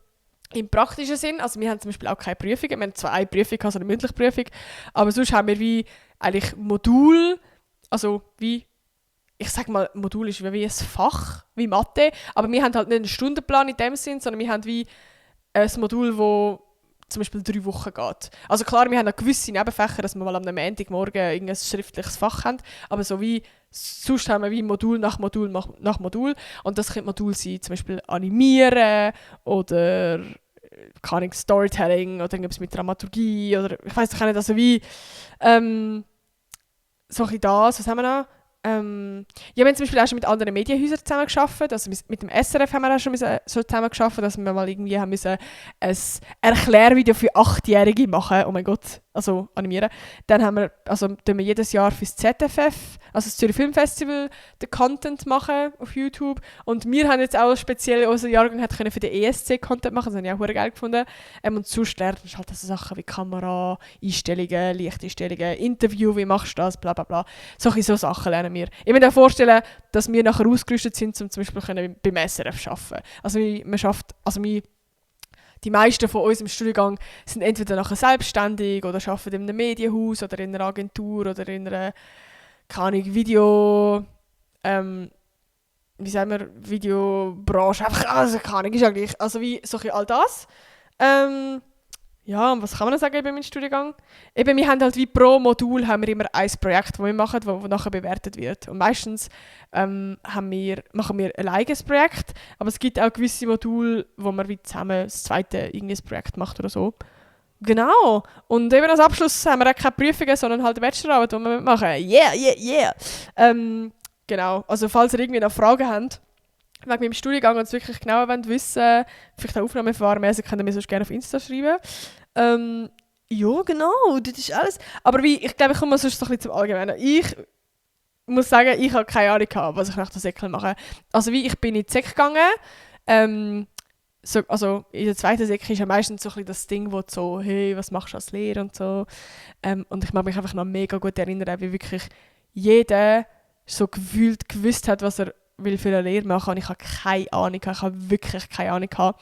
im praktischen Sinn. Also wir haben zum Beispiel auch keine Prüfungen. Wir haben zwar eine Prüfung, also eine mündliche Prüfung, aber sonst haben wir wie eigentlich Modul, also wie, ich sag mal, Modul ist wie ein Fach, wie Mathe, aber wir haben halt nicht einen Stundenplan in dem Sinn, sondern wir haben wie ein Modul, wo zum Beispiel 3 Wochen geht. Also klar, wir haben auch gewisse Nebenfächer, dass wir mal am Montagmorgen irgendein schriftliches Fach haben, aber so wie, sonst haben wir wie Modul nach Modul nach Modul und das könnte Modul sein, zum Beispiel Animieren oder keine Ahnung, Storytelling oder irgendwas mit Dramaturgie oder ich weiss doch nicht, also wie so ein bisschen das, was haben wir noch? Ja, wir haben zum Beispiel auch schon mit anderen Medienhäusern zusammengearbeitet. Also mit dem SRF haben wir auch schon so zusammengearbeitet, dass wir mal irgendwie haben müssen ein Erklärvideo für 8-Jährige machen. Oh mein Gott, also animieren. Dann tun wir jedes Jahr fürs ZFF, also das Zürich Filmfestival, den Content machen auf YouTube. Und wir haben jetzt auch speziell unser Jahrgang für den ESC Content machen. Das habe ich auch sehr geil gefunden. Und sonst lernt man halt so Sachen wie Kamera, Einstellungen, Lichteinstellungen, Interview, wie machst du das, bla bla bla. So Sachen lernen wir. Ich kann mir vorstellen, dass wir nachher ausgerüstet sind, um zum Beispiel beim SRF zu arbeiten. Die meisten von uns im Studiengang sind entweder nachher selbstständig oder arbeiten in einem Medienhaus oder in einer Agentur oder in einer, keine Ahnung, Videobranche. Einfach, also keine Ahnung, ist eigentlich, also wie so all das. Ja, und was kann man noch sagen über meinen Studiengang? Eben, wir haben halt wie pro Modul haben wir immer ein Projekt, das wir machen, das nachher bewertet wird. Und meistens machen wir ein eigenes Projekt, aber es gibt auch gewisse Module, wo man wie zusammen das zweite irgendein Projekt macht oder so. Genau. Und eben als Abschluss haben wir auch keine Prüfungen, sondern halt eine Bachelorarbeit, die wir machen. Yeah! Genau. Also falls ihr irgendwie noch Fragen habt, wegen meinem Studiengang und es wirklich genau wissen, vielleicht auch Aufnahmeverfahren, könnt ihr mir sonst gerne auf Insta schreiben. Ja, genau, das ist alles. Aber ich glaube, ich komme sonst so ein bisschen zum Allgemeinen. Ich muss sagen, ich habe keine Ahnung gehabt, was ich nach der Sek mache. Also ich bin in die Sek gegangen. Also in der zweiten Sek ist ja meistens so ein bisschen das Ding, wo so, hey, was machst du als Lehrer und so. Und ich mag mich einfach noch mega gut erinnern, wie wirklich jeder so gefühlt gewusst hat, was er will für eine Lehre machen und ich habe keine Ahnung, ich habe wirklich keine Ahnung gehabt.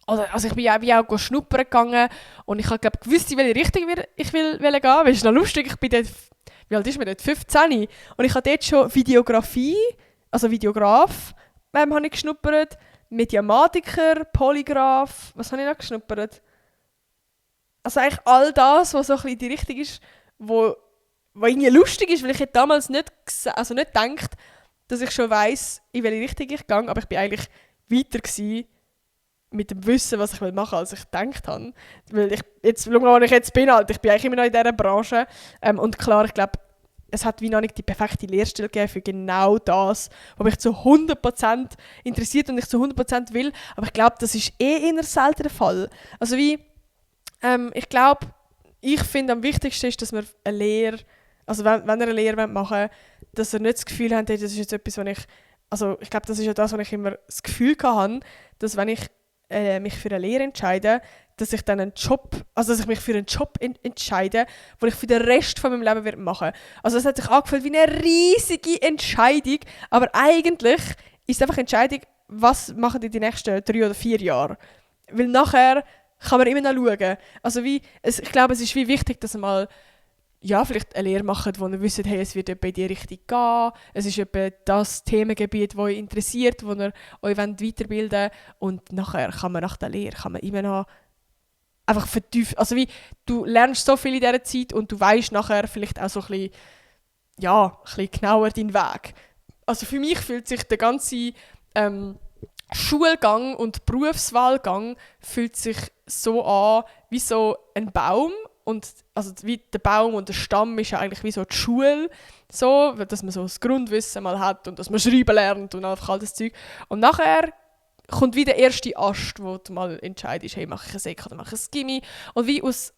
Also ich bin auch schnuppern gegangen und ich habe gewusst, in welche Richtung ich will gehen. Weil es ist noch lustig, ich bin dort, wie alt ist man dort? 15. Und ich habe dort schon Videografie, also Videograf, habe ich geschnuppert, Mediamatiker, Polygraph, was habe ich noch geschnuppert? Also eigentlich all das, was so ein bisschen in die Richtung ist, wo irgendwie lustig ist, weil ich hätte damals nicht gedacht, dass ich schon weiss, in welche Richtung ich gehe, aber ich bin eigentlich weiter gewesen mit dem Wissen, was ich machen will, als ich gedacht habe. Weil schau mal, wo ich jetzt bin, halt, ich bin eigentlich immer noch in dieser Branche. Und klar, ich glaube, es hat wie noch nicht die perfekte Lehrstelle gegeben für genau das, was mich zu 100% interessiert und ich zu 100% will. Aber ich glaube, das ist eher selten der Fall. Also ich glaube, ich finde, am wichtigsten ist, dass man eine Lehre, also wenn ihr eine Lehre machen wollt, dass ihr nicht das Gefühl habt, das ist jetzt etwas, ich glaube, das ist ja das, was ich immer das Gefühl hatte, dass wenn ich mich für eine Lehre entscheide, dass ich dann dass ich mich für einen Job entscheide, den ich für den Rest von meinem Leben machen werde. Also es hat sich angefühlt wie eine riesige Entscheidung, aber eigentlich ist es einfach eine Entscheidung, was machen die nächsten 3 oder 4 Jahre. Weil nachher kann man immer noch schauen. Also ich glaube, es ist wie wichtig, dass man mal vielleicht eine Lehre macht, wo ihr wisst, hey, es wird etwa in die Richtung gehen. Es ist etwa das Themengebiet, das euch interessiert, wo ihr euch weiterbilden wollt. Und nachher kann man nach der Lehre immer noch einfach vertiefen. Also du lernst so viel in dieser Zeit und du weißt nachher vielleicht auch so ein bisschen genauer deinen Weg. Also für mich fühlt sich der ganze Schulgang und Berufswahlgang fühlt sich so an wie so ein Baum. Und also wie der Baum und der Stamm ist ja eigentlich wie so die Schule, so, dass man so das Grundwissen mal hat und dass man schreiben lernt und einfach all das Zeug. Und nachher kommt wie der erste Ast, wo du mal entscheidest, hey, mache ich ein Sek oder mache ich ein Gimmi. Und wie aus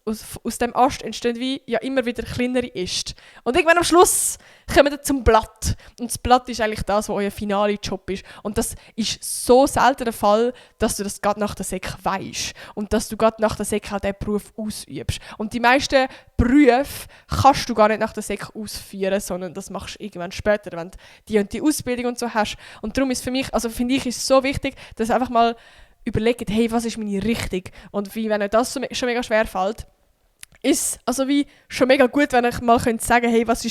dem Ast entstehen wie immer wieder kleinere Äste. Und irgendwann am Schluss kommen wir zum Blatt. Und das Blatt ist eigentlich das, was euer finaler Job ist. Und das ist so selten der Fall, dass du das gerade nach der Sek weisst. Und dass du gerade nach der Sek auch diesen Beruf ausübst. Und die meisten Berufe kannst du gar nicht nach der Sek ausführen, sondern das machst du irgendwann später, wenn du die und die Ausbildung und so hast. Und darum ist für mich, also finde ich, ist es so wichtig, dass ihr einfach mal überlegt, hey, was ist meine Richtung? Und wenn euch das schon mega schwer fällt, ist also schon mega gut, wenn ich mal sagen könnt, hey, was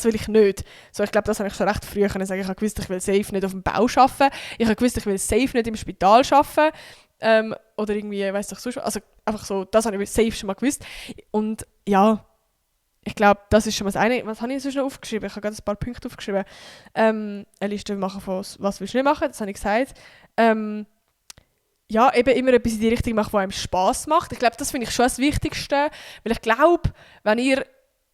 will ich nicht? So, ich glaube, das habe ich schon recht früh können sagen. Ich habe gewusst, ich will safe nicht auf dem Bau arbeiten. Ich habe gewusst, ich will safe nicht im Spital arbeiten. Oder irgendwie, weiss ich sonst was. Also einfach so, das habe ich safe schon mal gewusst. Und ja, ich glaube, das ist schon mal das eine. Was habe ich sonst noch aufgeschrieben? Ich habe gerade ein paar Punkte aufgeschrieben. Eine Liste machen von was willst du nicht machen, das habe ich gesagt. Eben immer etwas in die Richtung machen, was einem Spass macht. Ich glaube, das finde ich schon das Wichtigste. Weil ich glaube, wenn ihr,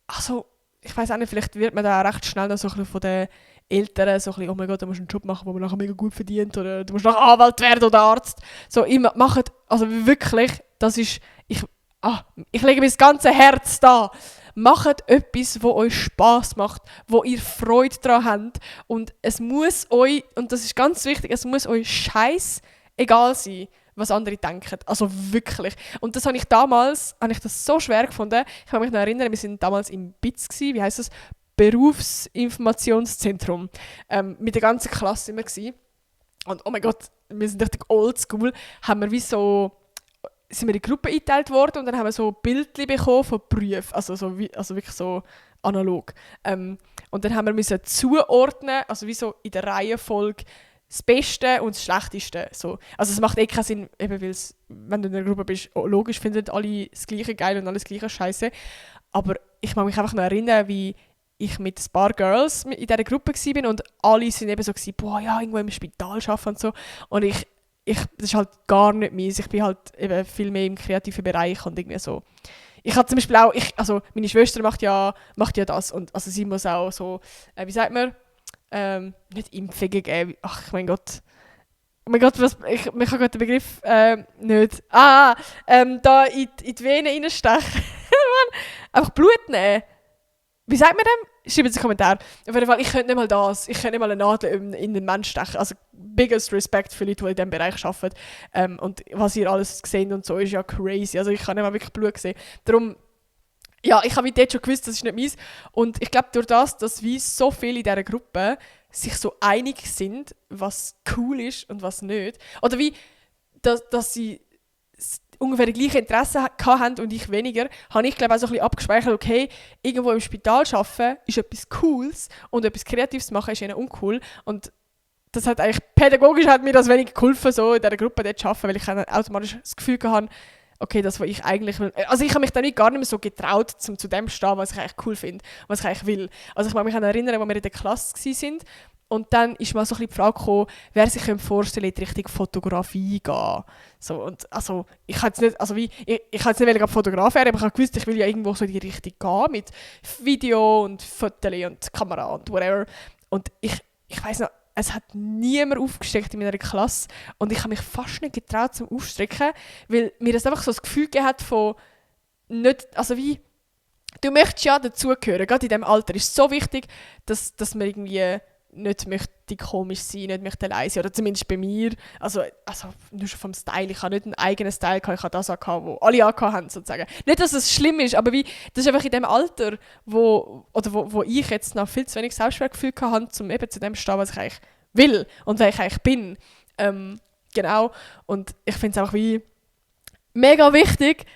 also ich weiss auch nicht, vielleicht wird man da recht schnell noch so ein bisschen von den Eltern so ein bisschen, oh mein Gott, du musst einen Job machen, den man nachher mega gut verdient, oder du musst nachher Anwalt werden oder Arzt. So, macht, also wirklich, das ist, ich lege mir das ganze Herz da. Macht etwas, wo euch Spass macht, wo ihr Freude daran habt. Und es muss euch, und das ist ganz wichtig, es muss euch scheiß egal sein, was andere denken. Also wirklich. Und das habe ich damals das so schwer gefunden. Ich kann mich noch erinnern, wir sind damals im BIZ gewesen, wie heisst das? Berufsinformationszentrum. Mit der ganzen Klasse immer gewesen. Und oh mein Gott, wir sind richtig oldschool. Sind wir in Gruppen eingeteilt worden und dann haben wir so Bildchen bekommen von Berufen. Also wirklich so analog. Und dann haben wir zuordnen, also wie so in der Reihenfolge, das Beste und das Schlechteste. So. Also es macht keinen Sinn, eben wenn du in einer Gruppe bist, logisch finden alle das Gleiche geil und alles das Gleiche scheiße. Aber ich kann mich einfach noch erinnern, wie ich mit ein paar Girls in dieser Gruppe war und alle sind eben so gewesen, boah, ja, irgendwo im Spital arbeiten und so. Und das ist halt gar nicht meins. Ich bin halt eben viel mehr im kreativen Bereich und irgendwie so. Ich habe zum Beispiel auch, meine Schwester macht ja das und also sie muss auch so, wie sagt man, nicht Impfungen geben. Ach, mein Gott. Oh mein Gott, ich habe gerade den Begriff nicht. Da in die Venen reinstechen. Einfach Blut nehmen. Wie sagt man dem? Schreibt es in den Kommentaren. Auf jeden Fall, ich könnte nicht mal das. Ich könnte nicht mal eine Nadel in den Menschen stechen. Also, biggest Respect für Leute, die in diesem Bereich arbeiten. Und was ihr alles seht und so, ist ja crazy. Also, ich kann nicht mal wirklich Blut sehen. Darum, ja, ich habe dort schon gewusst, das ist nicht meins. Und ich glaube, durch das, dass wie so viele in dieser Gruppe sich so einig sind, was cool ist und was nicht, oder wie, dass sie ungefähr die gleichen Interessen hatten und ich weniger, habe ich glaube auch so ein bisschen abgespeichert, okay, irgendwo im Spital arbeiten ist etwas Cooles und etwas Kreatives machen ist ihnen uncool. Und das hat eigentlich, pädagogisch hat mir das wenig geholfen, so in dieser Gruppe dort zu arbeiten, weil ich dann automatisch das Gefühl hatte, okay, das, was ich eigentlich will. Also ich habe mich dann gar nicht mehr so getraut, zu dem zu stehen, was ich eigentlich cool finde, was ich eigentlich will. Also ich kann mich erinnern, als wir in der Klasse waren und dann ist mal so ein bisschen die Frage gekommen, wer sich vorstellen könnte, in die Richtung Fotografie gehen. So, und also ich habe jetzt nicht, also wie, ich habe jetzt nicht Fotograf werden, aber ich habe gewusst, ich will ja irgendwo so in die Richtung gehen, mit Video und Fotos und Kamera und whatever. Und ich weiss noch, es hat niemand aufgestreckt in meiner Klasse und ich habe mich fast nicht getraut zum Aufstrecken, weil mir das einfach so das Gefühl gegeben hat von nicht, also wie, du möchtest ja dazugehören, gerade in diesem Alter ist es so wichtig, dass man irgendwie nicht möchte komisch sein, nicht möchte leise sein, oder zumindest bei mir, also nur schon vom Style, ich habe nicht einen eigenen Style gehabt, ich habe das angehabt, wo alle angehabt haben, sozusagen. Nicht, dass es schlimm ist, aber wie, das ist einfach in dem Alter, wo ich jetzt noch viel zu wenig Selbstwertgefühl hatte, um eben zu dem zu stehen, was ich eigentlich will und wer ich eigentlich bin. Genau, und ich finde es einfach wie mega wichtig,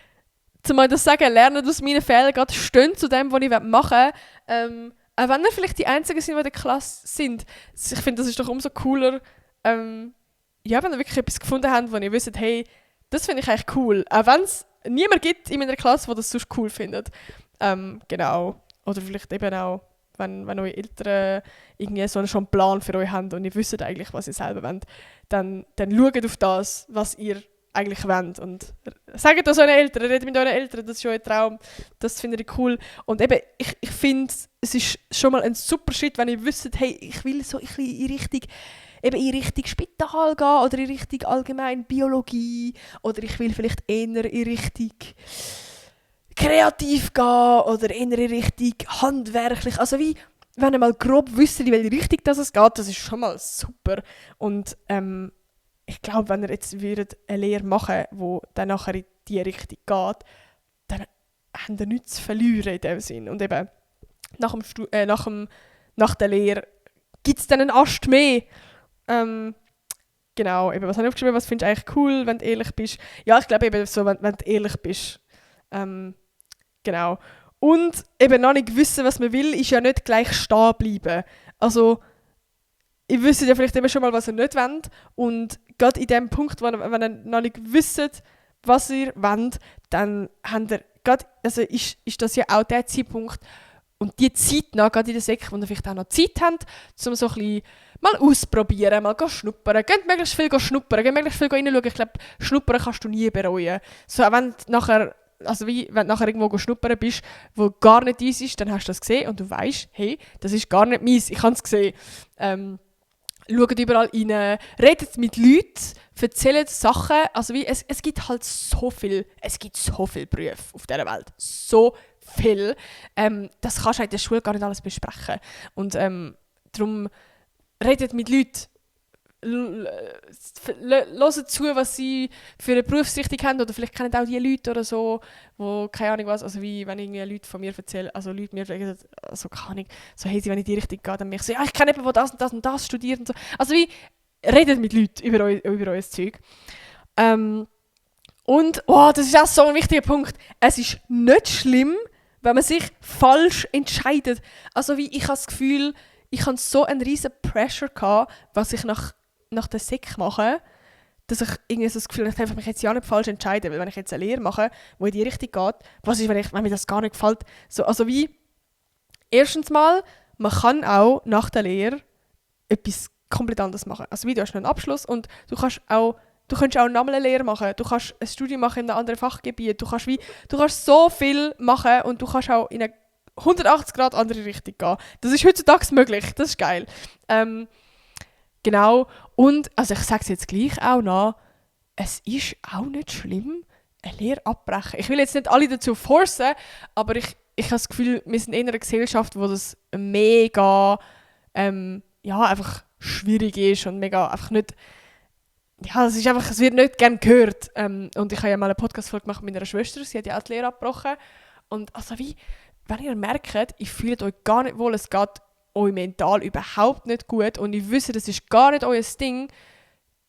zumal das sagen, lernen aus meinen Fehlern, gerade stehen zu dem, was ich machen will, auch wenn wir vielleicht die Einzigen sind, die in der Klasse sind. Ich finde, das ist doch umso cooler, ja, wenn ihr wirklich etwas gefunden habt, wo ihr wisst, hey, das finde ich eigentlich cool. Auch wenn es niemand gibt in meiner Klasse, der das sonst cool findet. Genau. Oder vielleicht eben auch, wenn eure Eltern irgendwie so schon einen Plan für euch haben und ihr wisst eigentlich, was ihr selber wollt, dann schaut auf das, was ihr eigentlich wollt. Und sagt das euren Eltern, redet mit euren Eltern, das ist euer Traum, das finde ich cool. Und eben, ich finde, es ist schon mal ein super Schritt, wenn ihr wisst, hey, ich will so in Richtung Spital gehen oder in Richtung allgemein Biologie oder ich will vielleicht eher in Richtung kreativ gehen oder eher in Richtung handwerklich. Also wie, wenn ihr mal grob wisst, in welche Richtung es geht, das ist schon mal super. Und ich glaube, wenn ihr jetzt eine Lehre machen würdet, die dann nachher in diese Richtung geht, dann habt ihr nichts zu verlieren in dem Sinn. Und eben, nach der Lehre gibt es dann einen Ast mehr. Genau, eben, was habe ich aufgeschrieben, was findest du eigentlich cool, wenn du ehrlich bist? Ja, ich glaube eben so, wenn du ehrlich bist. Genau. Und eben noch nicht wissen, was man will, ist ja nicht gleich stehen bleiben. Also, ihr wisst ja vielleicht eben schon mal, was ihr nicht wollt. Und gerade in dem Punkt, wenn ihr noch nicht wisst, was ihr wollt, dann habt ihr gerade, also ist das ja auch der Zeitpunkt und die Zeit noch, gerade in der Sek, wo ihr vielleicht auch noch Zeit habt, um so ein bisschen mal ausprobieren, mal schnuppern. Geht möglichst viel schnuppern, geht möglichst viel reinschauen. Ich glaube, schnuppern kannst du nie bereuen. So, wenn du nachher irgendwo schnuppern bist, wo gar nicht deins ist, dann hast du das gesehen und du weißt, hey, das ist gar nicht meins, ich habe es gesehen. Schaut überall rein, redet mit Leuten, erzählt Sachen. Also wie, es gibt halt so viel Berufe auf dieser Welt. So viel. Das kannst du in der Schule gar nicht alles besprechen. Und darum redet mit Leuten. Hört zu, was sie für eine Berufsrichtung haben. Oder vielleicht kennen auch die Leute oder so, wo keine Ahnung was, also wie wenn irgendwie Leute von mir erzählen, also Leute mir fragen, also keine Ahnung, so hey, wenn ich in die Richtung gehe, dann mich so, ja, ich kenne jemanden, der das und das und das studiert und so. Also wie, redet mit Leuten über euer Zeug. Und, das ist auch so ein wichtiger Punkt, es ist nicht schlimm, wenn man sich falsch entscheidet. Also wie, ich habe das Gefühl, ich hatte so einen riesen Pressure gehabt, was ich nach der Sek mache, dass ich irgendwie so das Gefühl habe, ich darf mich jetzt ja nicht falsch entscheiden, weil wenn ich jetzt eine Lehre mache, die in die Richtung geht, was ist, wenn mir das gar nicht gefällt? So, also wie, erstens mal, man kann auch nach der Lehre etwas komplett anderes machen. Also wie, du hast noch einen Abschluss und du könntest auch nochmal eine Lehre machen, du kannst ein Studium machen in einem anderen Fachgebiet, du kannst so viel machen und du kannst auch in eine 180 Grad andere Richtung gehen. Das ist heutzutage möglich, das ist geil. Genau, und also ich sage es jetzt gleich auch noch, es ist auch nicht schlimm, eine Lehre abbrechen. Ich will jetzt nicht alle dazu forcen, aber ich habe das Gefühl, wir sind in einer Gesellschaft, wo das mega einfach schwierig ist und mega einfach nicht, ja, es wird nicht gerne gehört. Und ich habe ja mal eine Podcast-Folge gemacht mit meiner Schwester, sie hat ja auch die Lehre abgebrochen Und also wie, wenn ihr merkt, ihr fühlt euch gar nicht wohl, es geht euch mental überhaupt nicht gut und ihr wisst, das ist gar nicht euer Ding,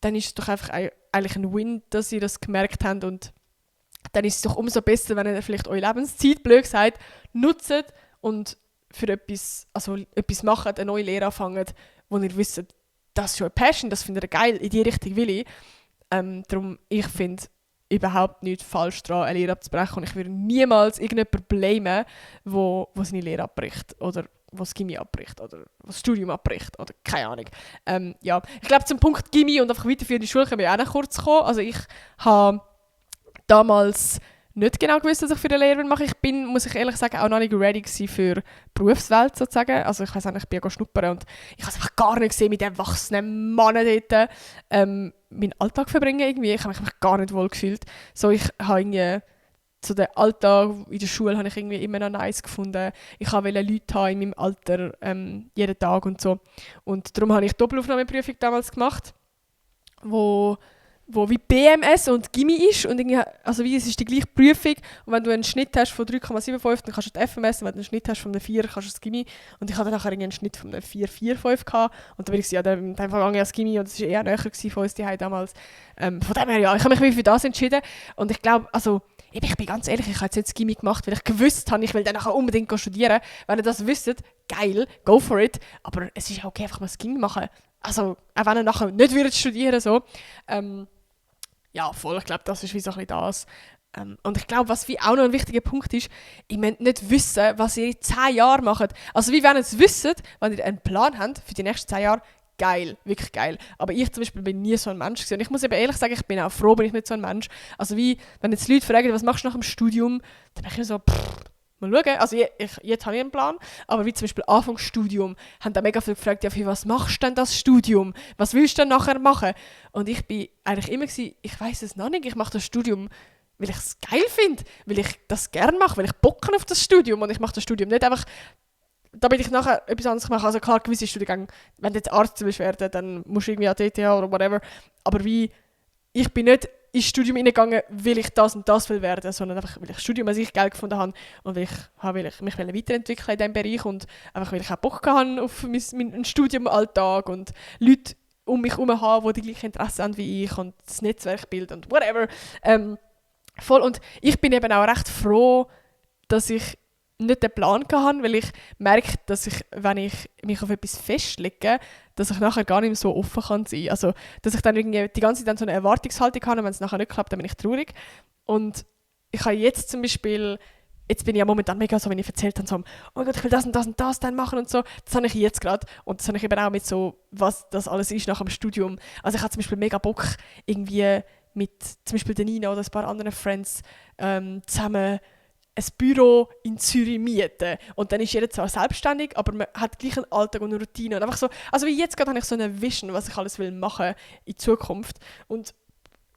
dann ist es doch einfach eigentlich ein Win, dass ihr das gemerkt habt und dann ist es doch umso besser, wenn ihr vielleicht eure Lebenszeit, blöd gesagt, nutzt und für etwas macht, eine neue Lehre anfangt, wo ihr wisst, das ist schon eine Passion, das findet ihr geil, in die Richtung will ich. Darum, ich finde überhaupt nichts falsch daran, eine Lehre abzubrechen und ich würde niemals irgendjemanden blamen, wo seine Lehre abbricht oder was Gymi abbricht oder was Studium abbricht oder keine Ahnung. Ja, ich glaube zum Punkt Gymi und einfach weiterführende Schule können wir auch noch kurz kommen. Also ich habe damals nicht genau gewusst, was ich für eine Lehre mache. Ich bin, muss ich ehrlich sagen, auch noch nicht ready gewesen für die Berufswelt sozusagen. Also ich weiss auch nicht, ich bin ja schnuppern und ich habe es einfach gar nicht gesehen, mit erwachsenen Männern dort meinen Alltag verbringen irgendwie. Ich habe mich einfach gar nicht wohl gefühlt. So, ich habe irgendwie so den Alltag in der Schule habe ich irgendwie immer noch nice gefunden. Ich wollte Leute haben in meinem Alter jeden Tag und so. Und darum habe ich Doppelaufnahmeprüfung damals gemacht, wo wie BMS und Gymi ist und irgendwie, also wie, es ist die gleiche Prüfung und wenn du einen Schnitt hast von 3,75, dann kannst du die FMS und wenn du einen Schnitt hast von einer 4, kannst du das Gymi und ich hatte nachher einen Schnitt von einer 4,45 gehabt und dann bin ich ja dann gegangen als Gymi und das war eher näher von uns die damals. Von dem her, ja, ich habe mich für das entschieden und ich glaube, also ich bin ganz ehrlich, ich habe jetzt Gymi gemacht, weil ich gewusst habe, ich will dann nachher unbedingt studieren. Wenn ihr das wisst, geil, go for it, aber es ist okay, einfach mal das Gymi machen. Also, auch wenn ihr nachher nicht studieren so. Ja, voll, ich glaube, das ist wie so ein bisschen das. Und ich glaube, was wie auch noch ein wichtiger Punkt ist, ihr müsst nicht wissen, was ihr in 10 Jahren macht. Also wie wenn ihr es wisst, wenn ihr einen Plan habt für die nächsten 10 Jahre, geil, wirklich geil. Aber ich zum Beispiel bin nie so ein Mensch gewesen. Und ich muss eben ehrlich sagen, ich bin auch froh, bin ich nicht so ein Mensch. Also wie, wenn jetzt Leute fragen, was machst du nach dem Studium, dann bin ich mir so, mal schauen. Also jetzt habe ich einen Plan, aber wie zum Beispiel Anfangsstudium, haben da mega viele gefragt, ja, für was machst du denn das Studium? Was willst du denn nachher machen? Und ich bin eigentlich immer gewesen, ich weiss es noch nicht, ich mache das Studium, weil ich es geil finde, weil ich das gerne mache, weil ich Bock habe auf das Studium und ich mache das Studium nicht einfach, damit ich nachher etwas anderes mache. Also klar, gewisse Studiengänge, wenn du jetzt Arzt willst werden, dann musst du irgendwie an DTH oder whatever, aber wie, ich bin nicht ins Studium hineingegangen, weil ich das und das will werden, sondern einfach, weil ich das Studium an sich geil gefunden habe und weil ich mich weiterentwickeln in diesem Bereich und einfach, weil ich auch Bock hatte auf meinen Studiumalltag und Leute um mich herum haben, die die gleichen Interessen haben wie ich und das Netzwerkbild und whatever. Voll. Und ich bin eben auch recht froh, dass ich nicht den Plan hatte, weil ich merke, dass ich, wenn ich mich auf etwas festlege, dass ich nachher gar nicht mehr so offen kann sein. Also, dass ich dann irgendwie die ganze Zeit dann so eine Erwartungshaltung habe und wenn es nachher nicht klappt, dann bin ich traurig. Und ich habe jetzt zum Beispiel, jetzt bin ich ja momentan mega so, wenn ich erzählt habe, so, oh mein Gott, ich will das und das dann machen und so. Das habe ich jetzt gerade. Und das habe ich eben auch mit so, was das alles ist nach dem Studium. Also ich habe zum Beispiel mega Bock, irgendwie mit zum Beispiel der Nina oder ein paar anderen Friends zusammen ein Büro in Zürich mieten. Und dann ist jeder zwar selbstständig, aber man hat gleich einen Alltag und eine Routine. Und einfach so, also wie jetzt gerade habe ich so eine Vision, was ich alles will machen in Zukunft. Und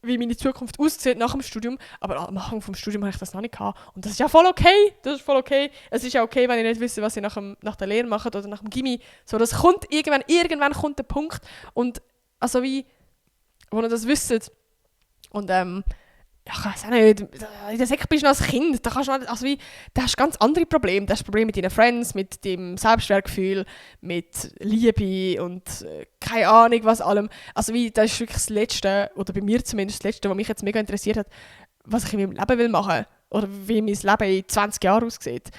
wie meine Zukunft aussieht nach dem Studium. Aber am Anfang vom Studium habe ich das noch nicht gehabt. Und das ist ja voll okay. Das ist voll okay. Es ist ja okay, wenn ihr nicht wisst, was ihr nach der Lehre macht oder nach dem Gymi. So, das kommt irgendwann kommt der Punkt. Und also wie, wo ihr das wisst. Und ich weiß auch nicht, in der Sek bist du noch als Kind, da hast du ganz andere Probleme. Du hast Probleme mit deinen Friends, mit dem Selbstwertgefühl, mit Liebe und keine Ahnung was allem. Also wie, das ist wirklich das Letzte, oder bei mir zumindest das Letzte, was mich jetzt mega interessiert hat, was ich in meinem Leben will machen oder wie mein Leben in 20 Jahren aussieht.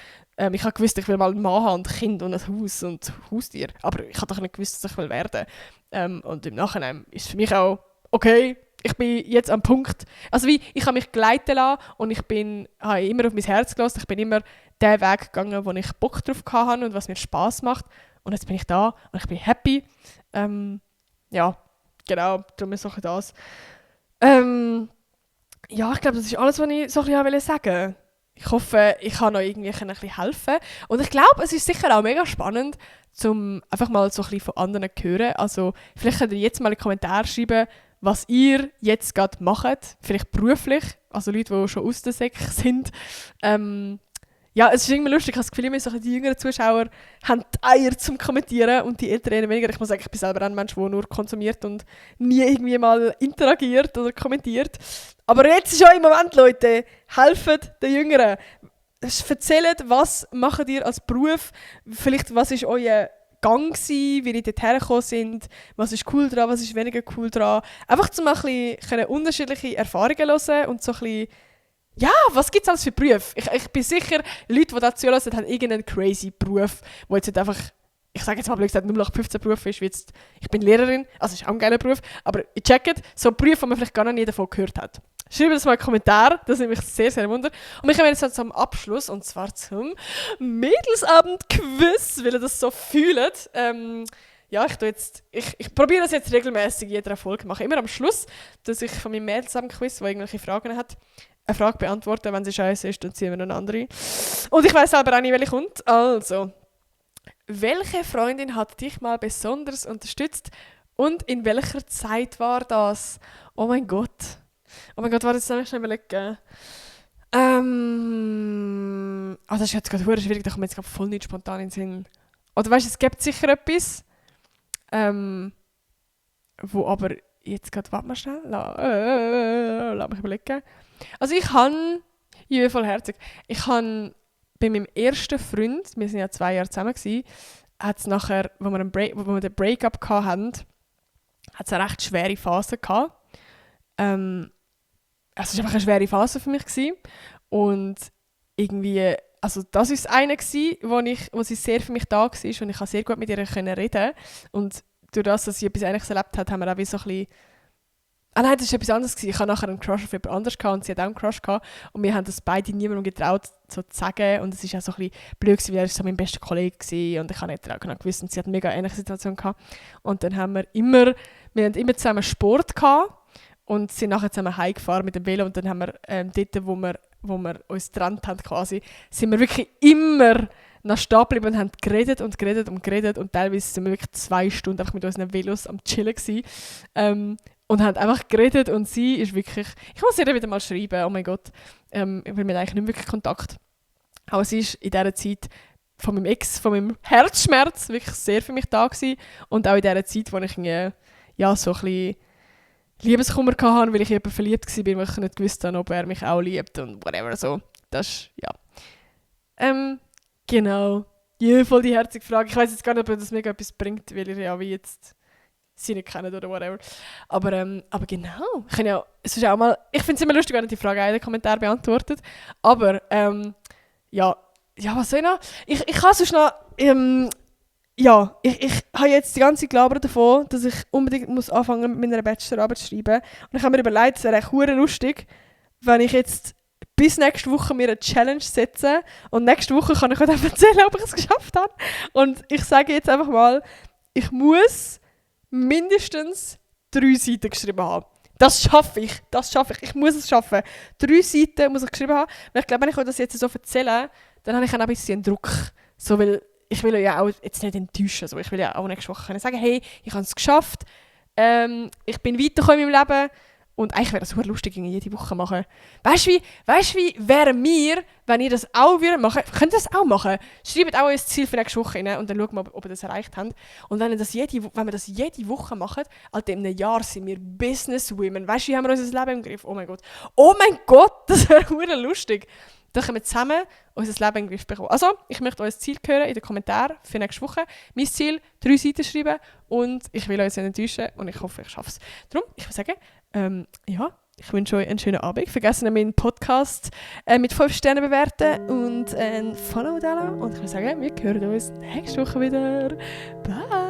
Ich habe gewusst, ich will mal einen Mann haben und ein Kind und ein Haus und Haustier, aber ich habe doch nicht gewusst, dass ich werden will. Und im Nachhinein ist es für mich auch okay. Ich bin jetzt am Punkt, also wie, ich habe mich gleiten lassen und ich habe immer auf mein Herz gelassen. Ich bin immer den Weg gegangen, wo ich Bock drauf hatte und was mir Spass macht. Und jetzt bin ich da und ich bin happy. Ja, genau, darum ist auch das. Ja, ich glaube, das ist alles, was ich so ein bisschen sagen wollte. Ich hoffe, ich kann noch irgendwie ein bisschen helfen. Und ich glaube, es ist sicher auch mega spannend, um einfach mal so ein bisschen von anderen zu hören. Also vielleicht könnt ihr jetzt mal in die Kommentare schreiben, was ihr jetzt gerade macht, vielleicht beruflich, also Leute, die schon aus der Sek sind. Ja, es ist irgendwie lustig, ich habe das Gefühl, so die jüngeren Zuschauer haben die Eier zum Kommentieren und die Älteren weniger. Ich muss sagen, ich bin selber ein Mensch, der nur konsumiert und nie irgendwie mal interagiert oder kommentiert. Aber jetzt ist auch im Moment, Leute, helft den Jüngeren. erzählt, was macht ihr als Beruf, vielleicht was ist euer Gang gewesen, wie ihr dort hergekommen sind, was ist cool dran, was ist weniger cool dran. Einfach um ein bisschen unterschiedliche Erfahrungen hören und so ein bisschen, ja, was gibt es alles für Berufe? Ich bin sicher, Leute, die da zuhören, haben irgendeinen crazy Beruf, wo jetzt nicht einfach, ich sage jetzt mal blöd gesagt, 0815 Beruf ist, wie jetzt, ich bin Lehrerin, also ist auch ein geiler Beruf, aber ich checkt, so ein Beruf, den man vielleicht gar noch nie davon gehört hat. Schreibt das mal in die Kommentare, das nimmt mich sehr, sehr wunder. Und wir kommen jetzt zum Abschluss, und zwar zum Mädelsabend-Quiz, weil ihr das so fühlt. Ja, ich probiere das jetzt regelmäßig in jeder Folge machen. Immer am Schluss, dass ich von meinem Mädelsabend-Quiz, der irgendwelche Fragen hat, eine Frage beantworte. Wenn sie scheiße ist, dann ziehen wir eine andere. Und ich weiss selber auch nicht, welche kommt. Also, welche Freundin hat dich mal besonders unterstützt und in welcher Zeit war das? Oh mein Gott, warte, jetzt soll ich schnell überlegen. Das ist jetzt gerade verdammt schwierig, da kommt jetzt gerade voll nicht spontan in den Sinn. Oder weißt du, es gibt sicher etwas, wo aber jetzt gerade, warte mal schnell, lass mich überlegen. Also ich habe, vollherzig, bei meinem ersten Freund, wir waren ja 2 Jahre zusammen, hat es nachher, wo wir den Break-up hatten, hat es eine recht schwere Phase gehabt. Es war einfach eine schwere Phase für mich gewesen. Und irgendwie, also das war das eine gewesen, wo sie sehr für mich da war und ich konnte sehr gut mit ihr reden. Und durch das, dass sie etwas Ähnliches erlebt hat, haben wir auch wie so ein bisschen... Ah nein, das war etwas anderes gewesen. Ich hatte nachher einen Crush auf jemand anderes und sie hat auch einen Crush gehabt. Und wir haben das beide niemandem getraut, so zu sagen. Und es war auch so ein bisschen blöd gewesen, weil er so mein bester Kollege war und ich habe nicht genau gewusst. Und sie hat eine mega ähnliche Situation gehabt. Und dann haben wir immer zusammen Sport gehabt. Und sind nachher zusammen heimgefahren mit dem Velo und dann haben wir dort, wo wir uns getrennt haben quasi, sind wir wirklich immer nach stehen geblieben und haben geredet und teilweise sind wir wirklich 2 Stunden einfach mit unseren Velos am Chillen gewesen, und haben einfach geredet und sie ist wirklich, ich muss ihr wieder mal schreiben, oh mein Gott, weil wir haben eigentlich nicht wirklich Kontakt, aber sie ist in dieser Zeit von meinem Ex, von meinem Herzschmerz wirklich sehr für mich da gewesen und auch in dieser Zeit, wo ich ja so ein bisschen Liebeskummer hatte, weil ich in jemanden verliebt war, weil ich nicht gewusst habe, ob er mich auch liebt und whatever so. Das ist, ja. Genau. Ja, voll die herzige Frage. Ich weiss jetzt gar nicht, ob das mega etwas bringt, weil ihr ja wie jetzt sie nicht kennt oder whatever. Aber genau. Ich finde es immer lustig, wenn ihr die Frage auch in den Kommentaren beantwortet. Aber, ja, was soll ich noch? Ich kann sonst noch... Ja, ich habe jetzt die ganze Zeit gelabert davon, dass ich unbedingt anfangen mit meiner Bachelorarbeit zu schreiben. Und ich habe mir überlegt, es wäre echt verdammt lustig, wenn ich jetzt bis nächste Woche mir eine Challenge setze und nächste Woche kann ich euch dann erzählen, ob ich es geschafft habe. Und ich sage jetzt einfach mal, ich muss mindestens 3 Seiten geschrieben haben. Das schaffe ich. Ich muss es schaffen. 3 Seiten muss ich geschrieben haben. Und ich glaube, wenn ich euch das jetzt so erzähle, dann habe ich auch ein bisschen Druck. So, weil ich will euch ja auch jetzt nicht enttäuschen. Also ich will ja auch nächste Woche können sagen, hey, ich habe es geschafft. Ich bin weitergekommen in meinem Leben. Und eigentlich wäre das super lustig, jede Woche machen. Weißt du wie wären wir, wenn ihr das auch machen würdet? Könnt ihr das auch machen? Schreibt auch euer Ziel für nächste Woche rein und dann schauen wir, ob ihr das erreicht habt. Und wenn wir das jede Woche machen, Alter, in einem Jahr sind wir Businesswomen. Weißt du, wie haben wir unser Leben im Griff? Oh mein Gott, das wäre super lustig. Dann können wir zusammen unser Leben in den Griff bekommen. Also, ich möchte euer Ziel hören in den Kommentaren für nächste Woche. Mein Ziel, 3 Seiten schreiben und ich will euch nicht enttäuschen und ich hoffe, ich schaffe es. Darum, ich würde sagen, ja, ich wünsche euch einen schönen Abend. Vergesst nicht, meinen Podcast mit 5 Sternen bewerten und ein Follow da. Und ich würde sagen, wir hören uns nächste Woche wieder. Bye!